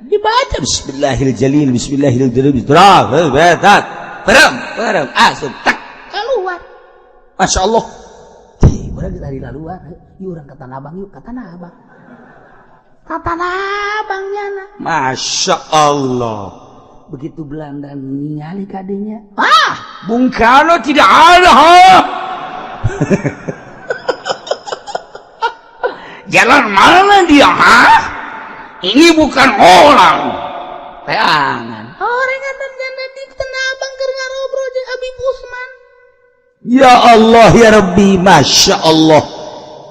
Dibaca Bismillahirrahmanirrahim. Bismillahirrahmanirrahim. Bismillahirrahmanirrahim. Perem, perem, asup tak keluar. Masya Allah. Cih, urang dari luar, yuk urang ke Tanah Abang, yuk ke Tanah Abang. Ke Tanah Abang nyana. Masya Allah. Begitu Belanda ningali kadinya, ah, Bung Karno tidak ada. Ha? Jalan mana dia? Ha? Ini bukan orang. Teangan. Orang nyana di Tanah Abang keur ngarobrol jeung Habib Usman. Ya Allah ya Rabbi, Masya Allah.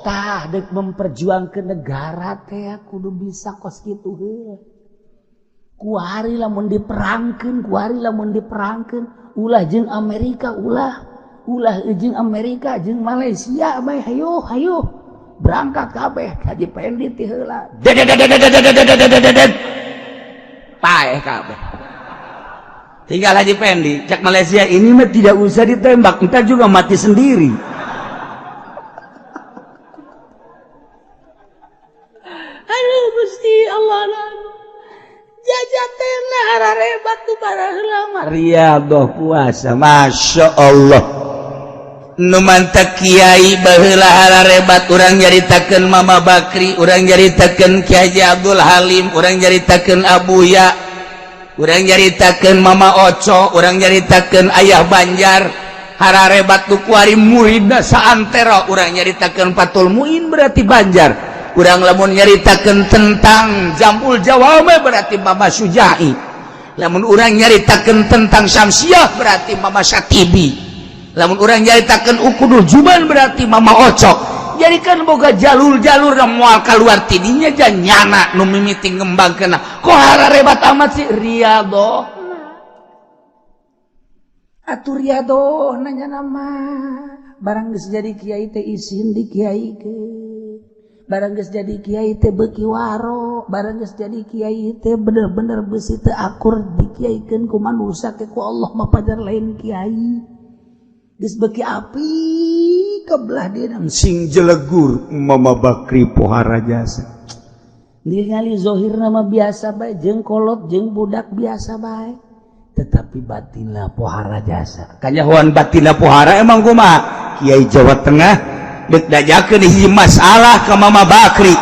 Tah dek memperjuangkeun negara teh kudu bisa kos kitu heula. Kuari lamun diperangkeun, kuari lamun diperangkeun, ulah jeung Amerika ulah, ulah jeung Amerika jeung Malaysia bae hayo hayo. Berangkat kabeh Haji Pendi ti heula. Dedet. Paeh kabeh. Tinggal Haji Pendi, cek Malaysia ini mah tidak usah ditembak, entar juga mati sendiri. Aduh Gusti Allah jajatena ararebat tu baraheula mah riyadhah puasa, Masya Allah. Nu mantak kiai baheula hararebat urang nyaritakeun Mama Bakri, urang nyaritakeun Kiai Haji Abdul Halim, urang nyaritakeun Abuya, urang nyaritakeun Mama Oco, urang nyaritakeun Ayah Banjar, hararebat nu kuari muridna saantero, urang nyaritakeun Fathul Muin berarti Banjar, urang lamun nyaritakeun tentang Jamul Jawame berarti Mama Sujai, lamun urang nyaritakeun tentang Syamsiah berarti Mama Syatibi, lamun urang nyaritakeun Ukudul Juban berarti Mama Oco. Jadi kan boga jalur-jalur yang moal keluar tidinya nyana nu mimiti ngembangkeun. Kok hararebat amat sih riyadhah. Atuh riyadhah nanya nama barang geus jadi kiai teh isin di kiaikeun. Barang geus jadi kiai teh beuki waro, barang geus jadi kiai teh bener-bener beusi teu akur dikiaikeun ku manusia ke ku Allah mah pajar lain kiai. Geus beuki api kebelah dina sing jelegur Mama Bakri pohara jasa. Ningali zohirna mah biasa bae jeung kolot jeung budak biasa bae, tetapi batinna pohara jasa. Kanyahoan batinna pohara emang kumaha? Kiai Jawa Tengah deuk dajakeun hiji masalah ka Mama Bakri.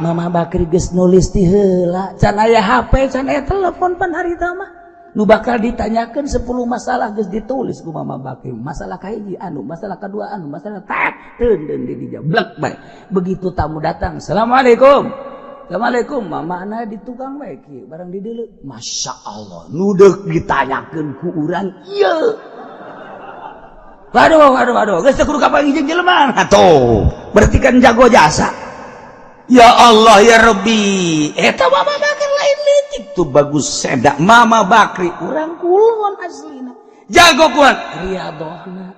Mama Bakri geus nulis ti heula, can aya HP, can aya telepon pan harita mah. Nu bakal ditanyakeun 10 masalah geus ditulis ku Mama Bakri. Masalah kahiji anu, masalah kadua anu, masalah tak teun di dinya blek bae. Begitu tamu datang, "Assalamualaikum." "Assalamualaikum." Mamana di tukang bae kieu, barang di deuleu. Masya Allah, nu deuk ditanyakeun ku urang ieu. Waduh, waduh, waduh, geus teu kudu kapanggih jeung jelema. Atuh, berarti kan jago jasa. Ya Allah ya Rabbi, eta Mama Bakri lain leutik tuh bagus sedak Mama Bakri urang kulon aslina. Jago kuat riyadhahna.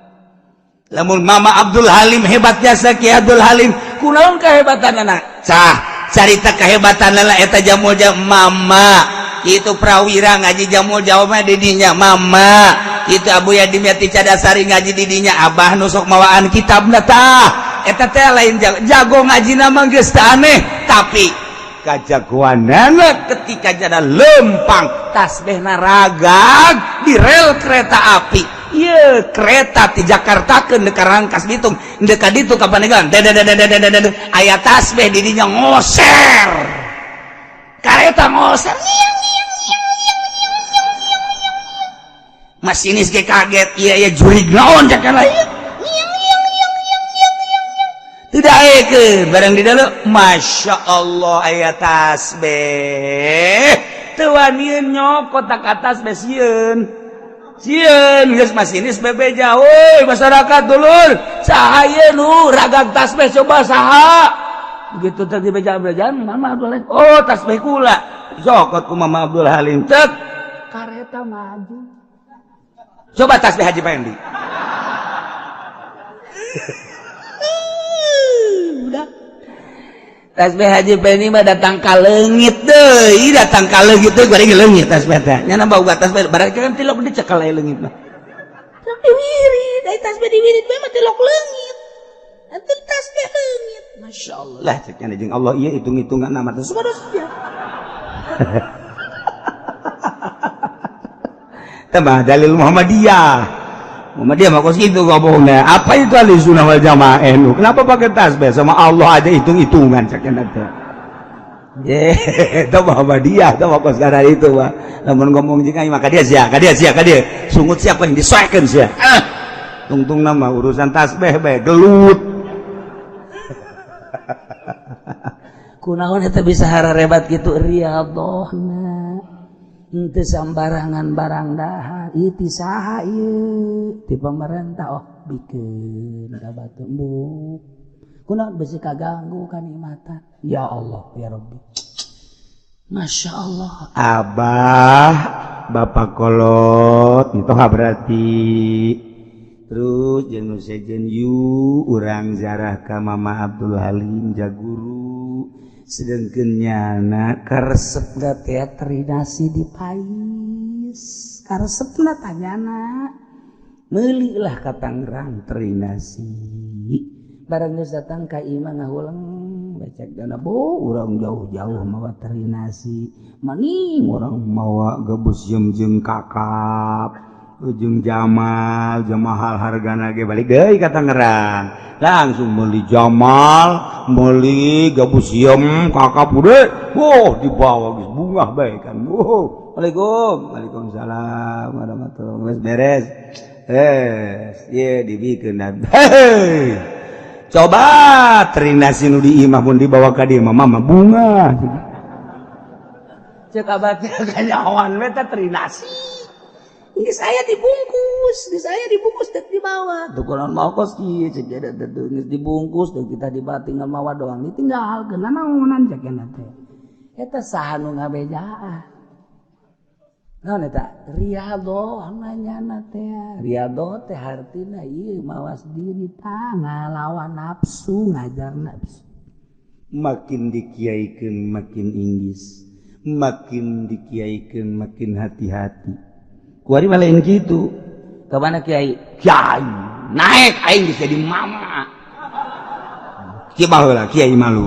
Lamun Mama Abdul Halim hebat jasa Ki Abdul Halim, kunaon kehebatanana? Cah, carita kehebatanana eta jamul jam Mama. Itu prawira ngaji jamul jawabna di dinya Mama. Itu Abu Yadimyati Cadasari ngaji di dinya Abah nu sok mawaan kitabna tah. Eta teh lain jago, jago ngajina mah geus teu aneh, tapi kajagoanana ketika jada lempang tasbihna ragag di rel kereta api. Ieu kereta ti Jakarta ke ka Rangkas Bitung, deuk ka ditu ka Pandeglang, aya tasbih di dinya ngoser. Kareta ngoser. Masinis ge kaget, ieu ieu jurig naon cek lain. Tidak eke barang di dalam, Masya Allah aya tasbih. Teu wanian nyokot ka atas beh sieun. Sieun geus masinis bebeja, woi masyarakat dulur, saha ieu nu ragag tasbih coba saha? Begitu tadi beja-bejaan Mama Abdul Halim. Oh, tasbih kula. Zokot ku Mama Abdul Halim. Cek kareta maju. Coba tasbih Haji Pendi. Udah. Tasbih Haji Pendi mah datang ka leungit deui, datang ka leungit deui bari leungit tasbih teh. Nya nambah uga tasbih barang kan tilok dicekal leungit mah. Tilok diwirid, ai tasbih diwirid bae mah tilok leungit. Atuh tasbih leungit. Masya Allah. Lah cek nya jeung Allah ieu hitung-hitungan nama teh subhanallah. Tambah dalil Muhammadiyah. Muhammadiyah mah kos kitu ngomongna. Apa itu ahli sunnah wal jamaah NU? Kenapa pakai tasbih? Sama Allah aja hitung-hitungan cek nya teh. Ye, itu Muhammadiyah, itu mah kos gara itu mah. Lamun ngomong jeung aing mah ka dia sia, ka dia sia, ka dia. Sungut siapa yang disoekeun sia. Ah. Tungtung nama urusan tasbih bae gelut. Kunaon eta bisa hararebat kitu riyadhahna. Henteu sambarangan barang dahar, ieu ti saha ieu? Ti pemerintah oh bikeun ka batu embung. Kunaon bisi kaganggu kanikmatan. Ya Allah, ya Rabbi. Masya Allah. Abah, bapak kolot, itu berarti. Terus jeung sejen yu urang zarah ka Mama Abdul Halim jaguru. Sedangkan nyana karesep teh terinasi di pais. Karesepna tanyana. Meulilah ka Tangerang terinasi. Barang geus datang ka imah ngahuleng becek dana bo urang jauh-jauh mawa terinasi. Maning urang mawa gebus jeung kakap. Ujung Jamal, Jamahal hargana ge balik deui ka Tangerang. Langsung meuli Jamal, meuli gabus siem kakap udah. Wah, dibawa geus bungah bae kan. Wuh. Waalaikum, waalaikumsalam warahmatullahi wabarakatuh. Beres. Ye dibikeun. Hei. Coba terinasi nu di imah mun dibawa ka dieu mah mama bunga. Cek abah teh kanyahoan we teh terinasi. Ini saya dibungkus, di saya dibungkus dan dibawa. Tuh kalau mau kos kieu cek dia dibungkus dan kita dibawa tinggal mawa doang ditinggal kena naonan cek teh. Eta saha nu ngabejaan. Naon eta? Riyadhah nanyana teh. Riyadhah teh hartina ieu mawas diri tah ngalawan nafsu, ngajar nafsu. Makin dikiaikeun makin inggis, makin dikiaikeun makin hati-hati. Kuari malah lain gitu. Ke mana kiai? Kiai naik aing geus jadi mama. Kieu baheula kiai malu.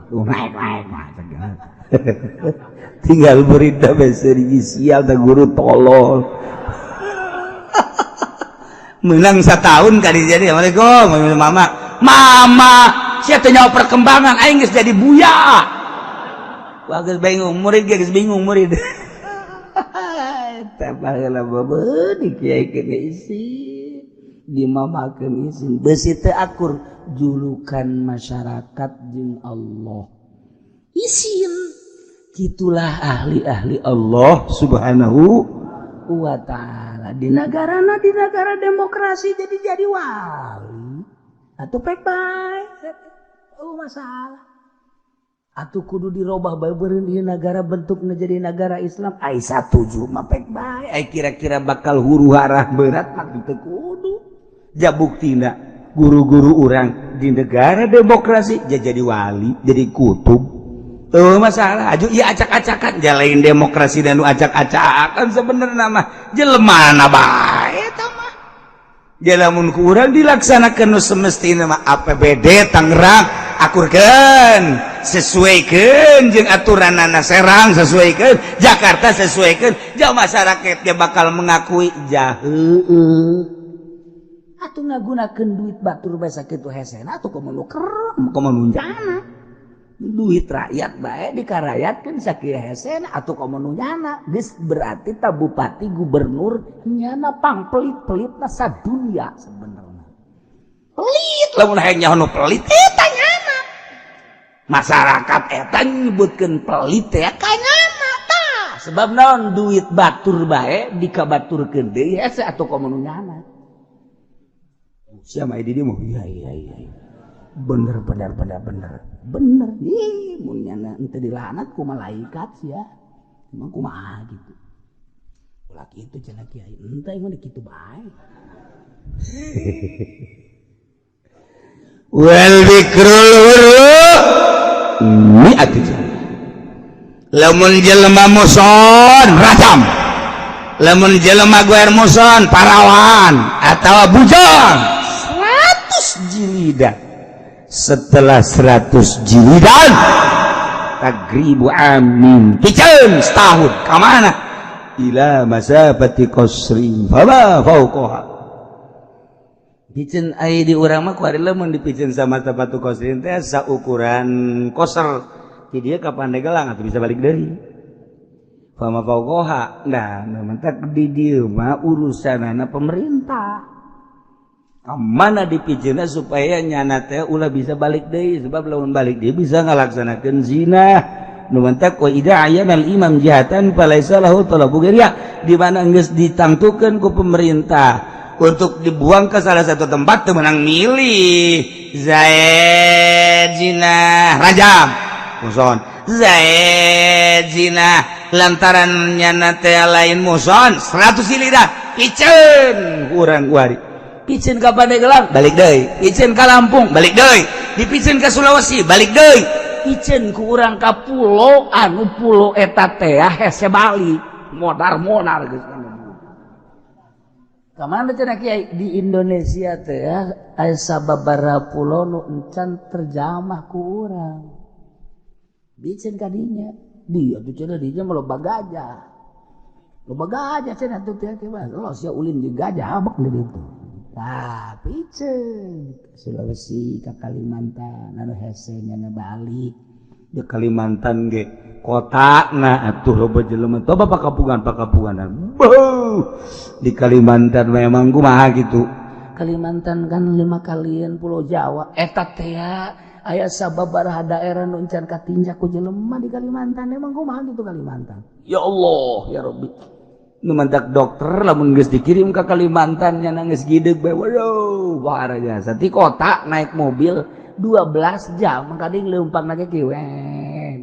Tuh naik naik mah. Tinggal berita beseri sial teh guru tolol. Menang setahun kali jadi assalamualaikum mama. Mama, sia teh nyawa perkembangan aing geus jadi buya. Wah geus bingung murid geus bingung murid. Baheula beubeut dikiaikeun isin, dimamakeun isin, beusi teu akur julukan masyarakat jeung Allah. Isin. Kitulah ahli-ahli Allah Subhanahu wa ta'ala. Di nagarana di negara demokrasi jadi wali. Atuh pek bae. Oh masalah. Atuh kudu dirobah bae beureun ieu nagara bentukna jadi nagara Islam. Ai satuju mah pek bae. Ai kira-kira bakal huru hara berat mah teu kudu. Ja buktina guru-guru urang di negara demokrasi jadi wali, jadi kutub. Oh masalah aju ieu acak-acakan jalain demokrasi dan nu acak-acakan sebenarnya mah jelema bae eta mah. Lamun ku urang dilaksanakeun nu semestina mah APBD Tangerang akurkeun, sesuaikeun jeung aturanana Serang sesuaikeun, Jakarta sesuaikeun, jauh masyarakat dia bakal mengakui jaheueuh. Atuh ngagunakeun duit batur bae sakitu hesena atuh kumaha nu kerem, kumaha nu nyana. Duit rakyat bae dikarayatkeun sakieu hesena atuh komo nu nyana. Geus berarti ta bupati gubernur nyana pangpelit-pelitna sadunia sebenarnya. Pelit lamun hayang nyaho nu pelit eta nyana. Masyarakat eta nyebutkeun pelit teh ka nyana tah. Sebab naon duit batur bae dikabaturkeun deui hese atuh komo nu nyana. Sia mah di dieu mah iya iya iya. Bener bener bener bener. Bener. Ih, mun nyana henteu dilaknat ku malaikat sia. Emang kumaha gitu. Ulah kitu cenah kiai. Henteu emang kitu bae. Wal bikrul hurru mi'atu jannah. Lamun jelema muson rajam. Lamun jelema guer muson parawan atawa bujang 100 jilidan. Setelah 100 jilidan tagribu amin piceun setahun ka mana ila masafati qasrin fama fauqaha. Piceun ai di urang mah kuari lamun dipiceun sama sepatu qasrin teh saukuran koser ti dieu ka Pandeglang atuh bisa balik deui fama fauqaha. Nah mentak di dieu mah urusanana pemerintah mana dipijeuna supaya nyana teh ulah bisa balik deui, sebab lamun balik deui bisa ngalaksanakeun zina. Nu mantak wa idza ayyana al imam jihatan falaisa lahu talabu ghairiha, di mana geus ditangtukeun ku pemerintah untuk dibuang ke salah satu tempat teu meunang milih. Zaid zina rajam muson, Zaid zina lantaran nyana teh lain muson 100 jilidan piceun urang kuari. Piceun ka Pandeglang balik deui, piceun ka Lampung balik deui, dipiceun ka Sulawesi balik deui, piceun ku urang ka pulo anu pulo eta teh hese balik modar-modar geus. Ka mana cenah kiai? Di Indonesia teh aya sababaraha pulo nu encan terjamah ku urang. Piceun ka dinya, dia tuh cenah dinya mah loba gajah. Loba gajah cenah tuh teh mah. Lo sia ulin jeung gajah habek di ditu. Tah, piceun Sulawesi ka Kalimantan anu hese nya balik. Di Kalimantan ge kotana atuh loba jelema toba pakapungan-pakapungan. Beuh, di Kalimantan memang kumaha gitu. Kalimantan kan 5 kalian pulau Jawa eta teh aya sababaraha daerah nu encan katinjak ku jelema di Kalimantan. Emang kumaha gitu Kalimantan? Ya Allah ya Rabbi. Nu mantak dokter lamun geus dikirim ka Kalimantan nya geus gideg bae waduh bahara jasa ti kota naik mobil 12 jam mangkading leumpang lagi kieu net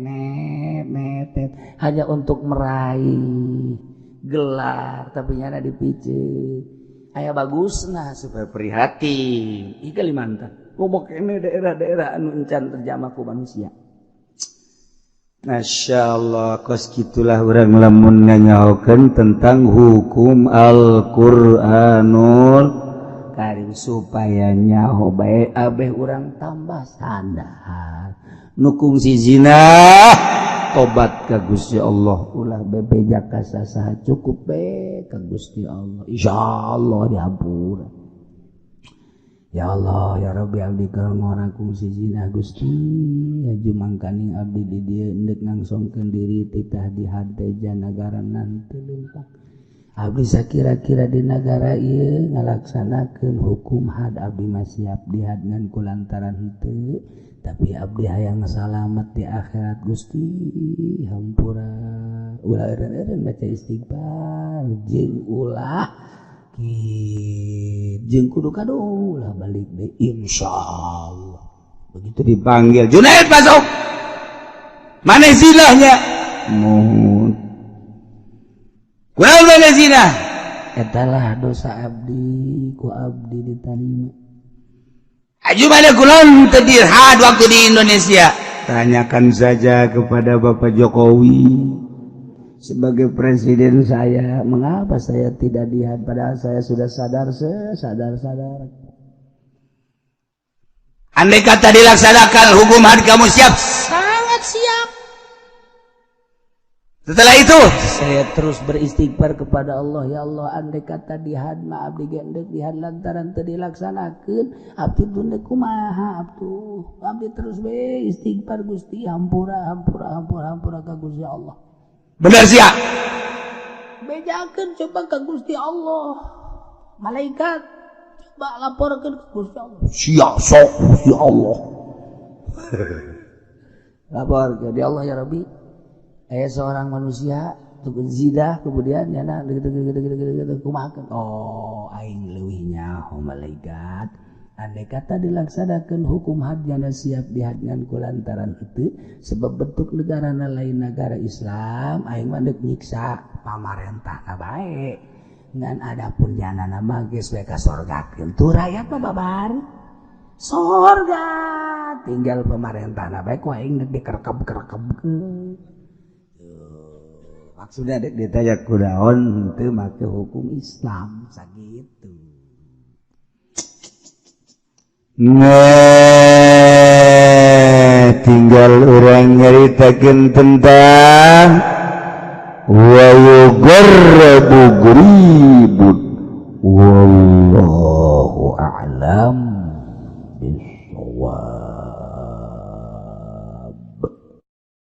net hanya untuk meraih gelar tapi nyana dipiceun aya bagusna supaya prihatin di Kalimantan loba kene daerah-daerah anu encan terjamah ku manusia. Masya Allah, kos gitulah urang lamun nganyahokeun tentang hukum Al-Qur'anul Karim supaya nyaho bae abeh urang tambah sadar nukung si zina tobat ka Gusti Allah, ulah bebeja ka sasaha cukup be ka Gusti Allah, insyaallah dihampura. Ya Allah ya Rabbi abdi keur ngora kungsi zina Gusti aju mangkaning abdi di dieu endek ngangsongkeun diri titah di hate nagara nanti leumpang abdi sakira-kira di nagara ieu ngalaksanakeun hukum had abdi mah siap dihad ngan kulantaran henteu tapi abdi hayang salamet di akhirat Gusti hampura. Ulah eureun-eureun baca istighfar jeung ulah jeung kudu kado ulah balik deh insyaallah. Begitu dipanggil Junaid masuk, mana zinahnya mohon kurang mana zina etalah dosa abdi ku abdi ditarima. Aju mana kulon tedirhad waktu di Indonesia, tanyakan saja kepada Bapak Jokowi sebagai presiden saya, mengapa saya tidak dihad padahal saya sudah sadar sesadar-sadar. Andai kata dilaksanakan hukum had kamu siap? Sangat siap. Setelah itu saya terus beristighfar kepada Allah, ya Allah andai kata dihad ma abdi gendek dihad lantaran teu dilaksanakeun abdi teu kumaha abtu abdi terus be istighfar Gusti hampura hampura hampura hampura ka Gusti Allah. Benar sia. Bejakeun coba ka Gusti Allah. Malaikat coba laporkeun ka Gusti Allah. Sia sok Gusti Allah. Lapor ke dia Allah ya Rabbi. Aya seorang manusia tukun zina kemudian nyana gitu gitu gitu gitu kumaha. Oh aing leuwih nyaho malaikat. Andai kata dilaksanakan hukum hadnya siap dihadngan ku lantaran itu sebab bentuk negara lain negara Islam, aing mah deuk nyiksa pamarentahna bae. Ngan adapun janana mah geus we ka sorgakeun tuh rakyat mah babari sorga, tinggal pamarentahna bae ku aing deuk dikerkeb-kerkebkeun. Maksudnya dek ditanya kunaon teu make hukum Islam sakitu. Nah, tinggal orang nyaritakeun tentang wa yugarrabu gharibun wallahu a'lam bissawab.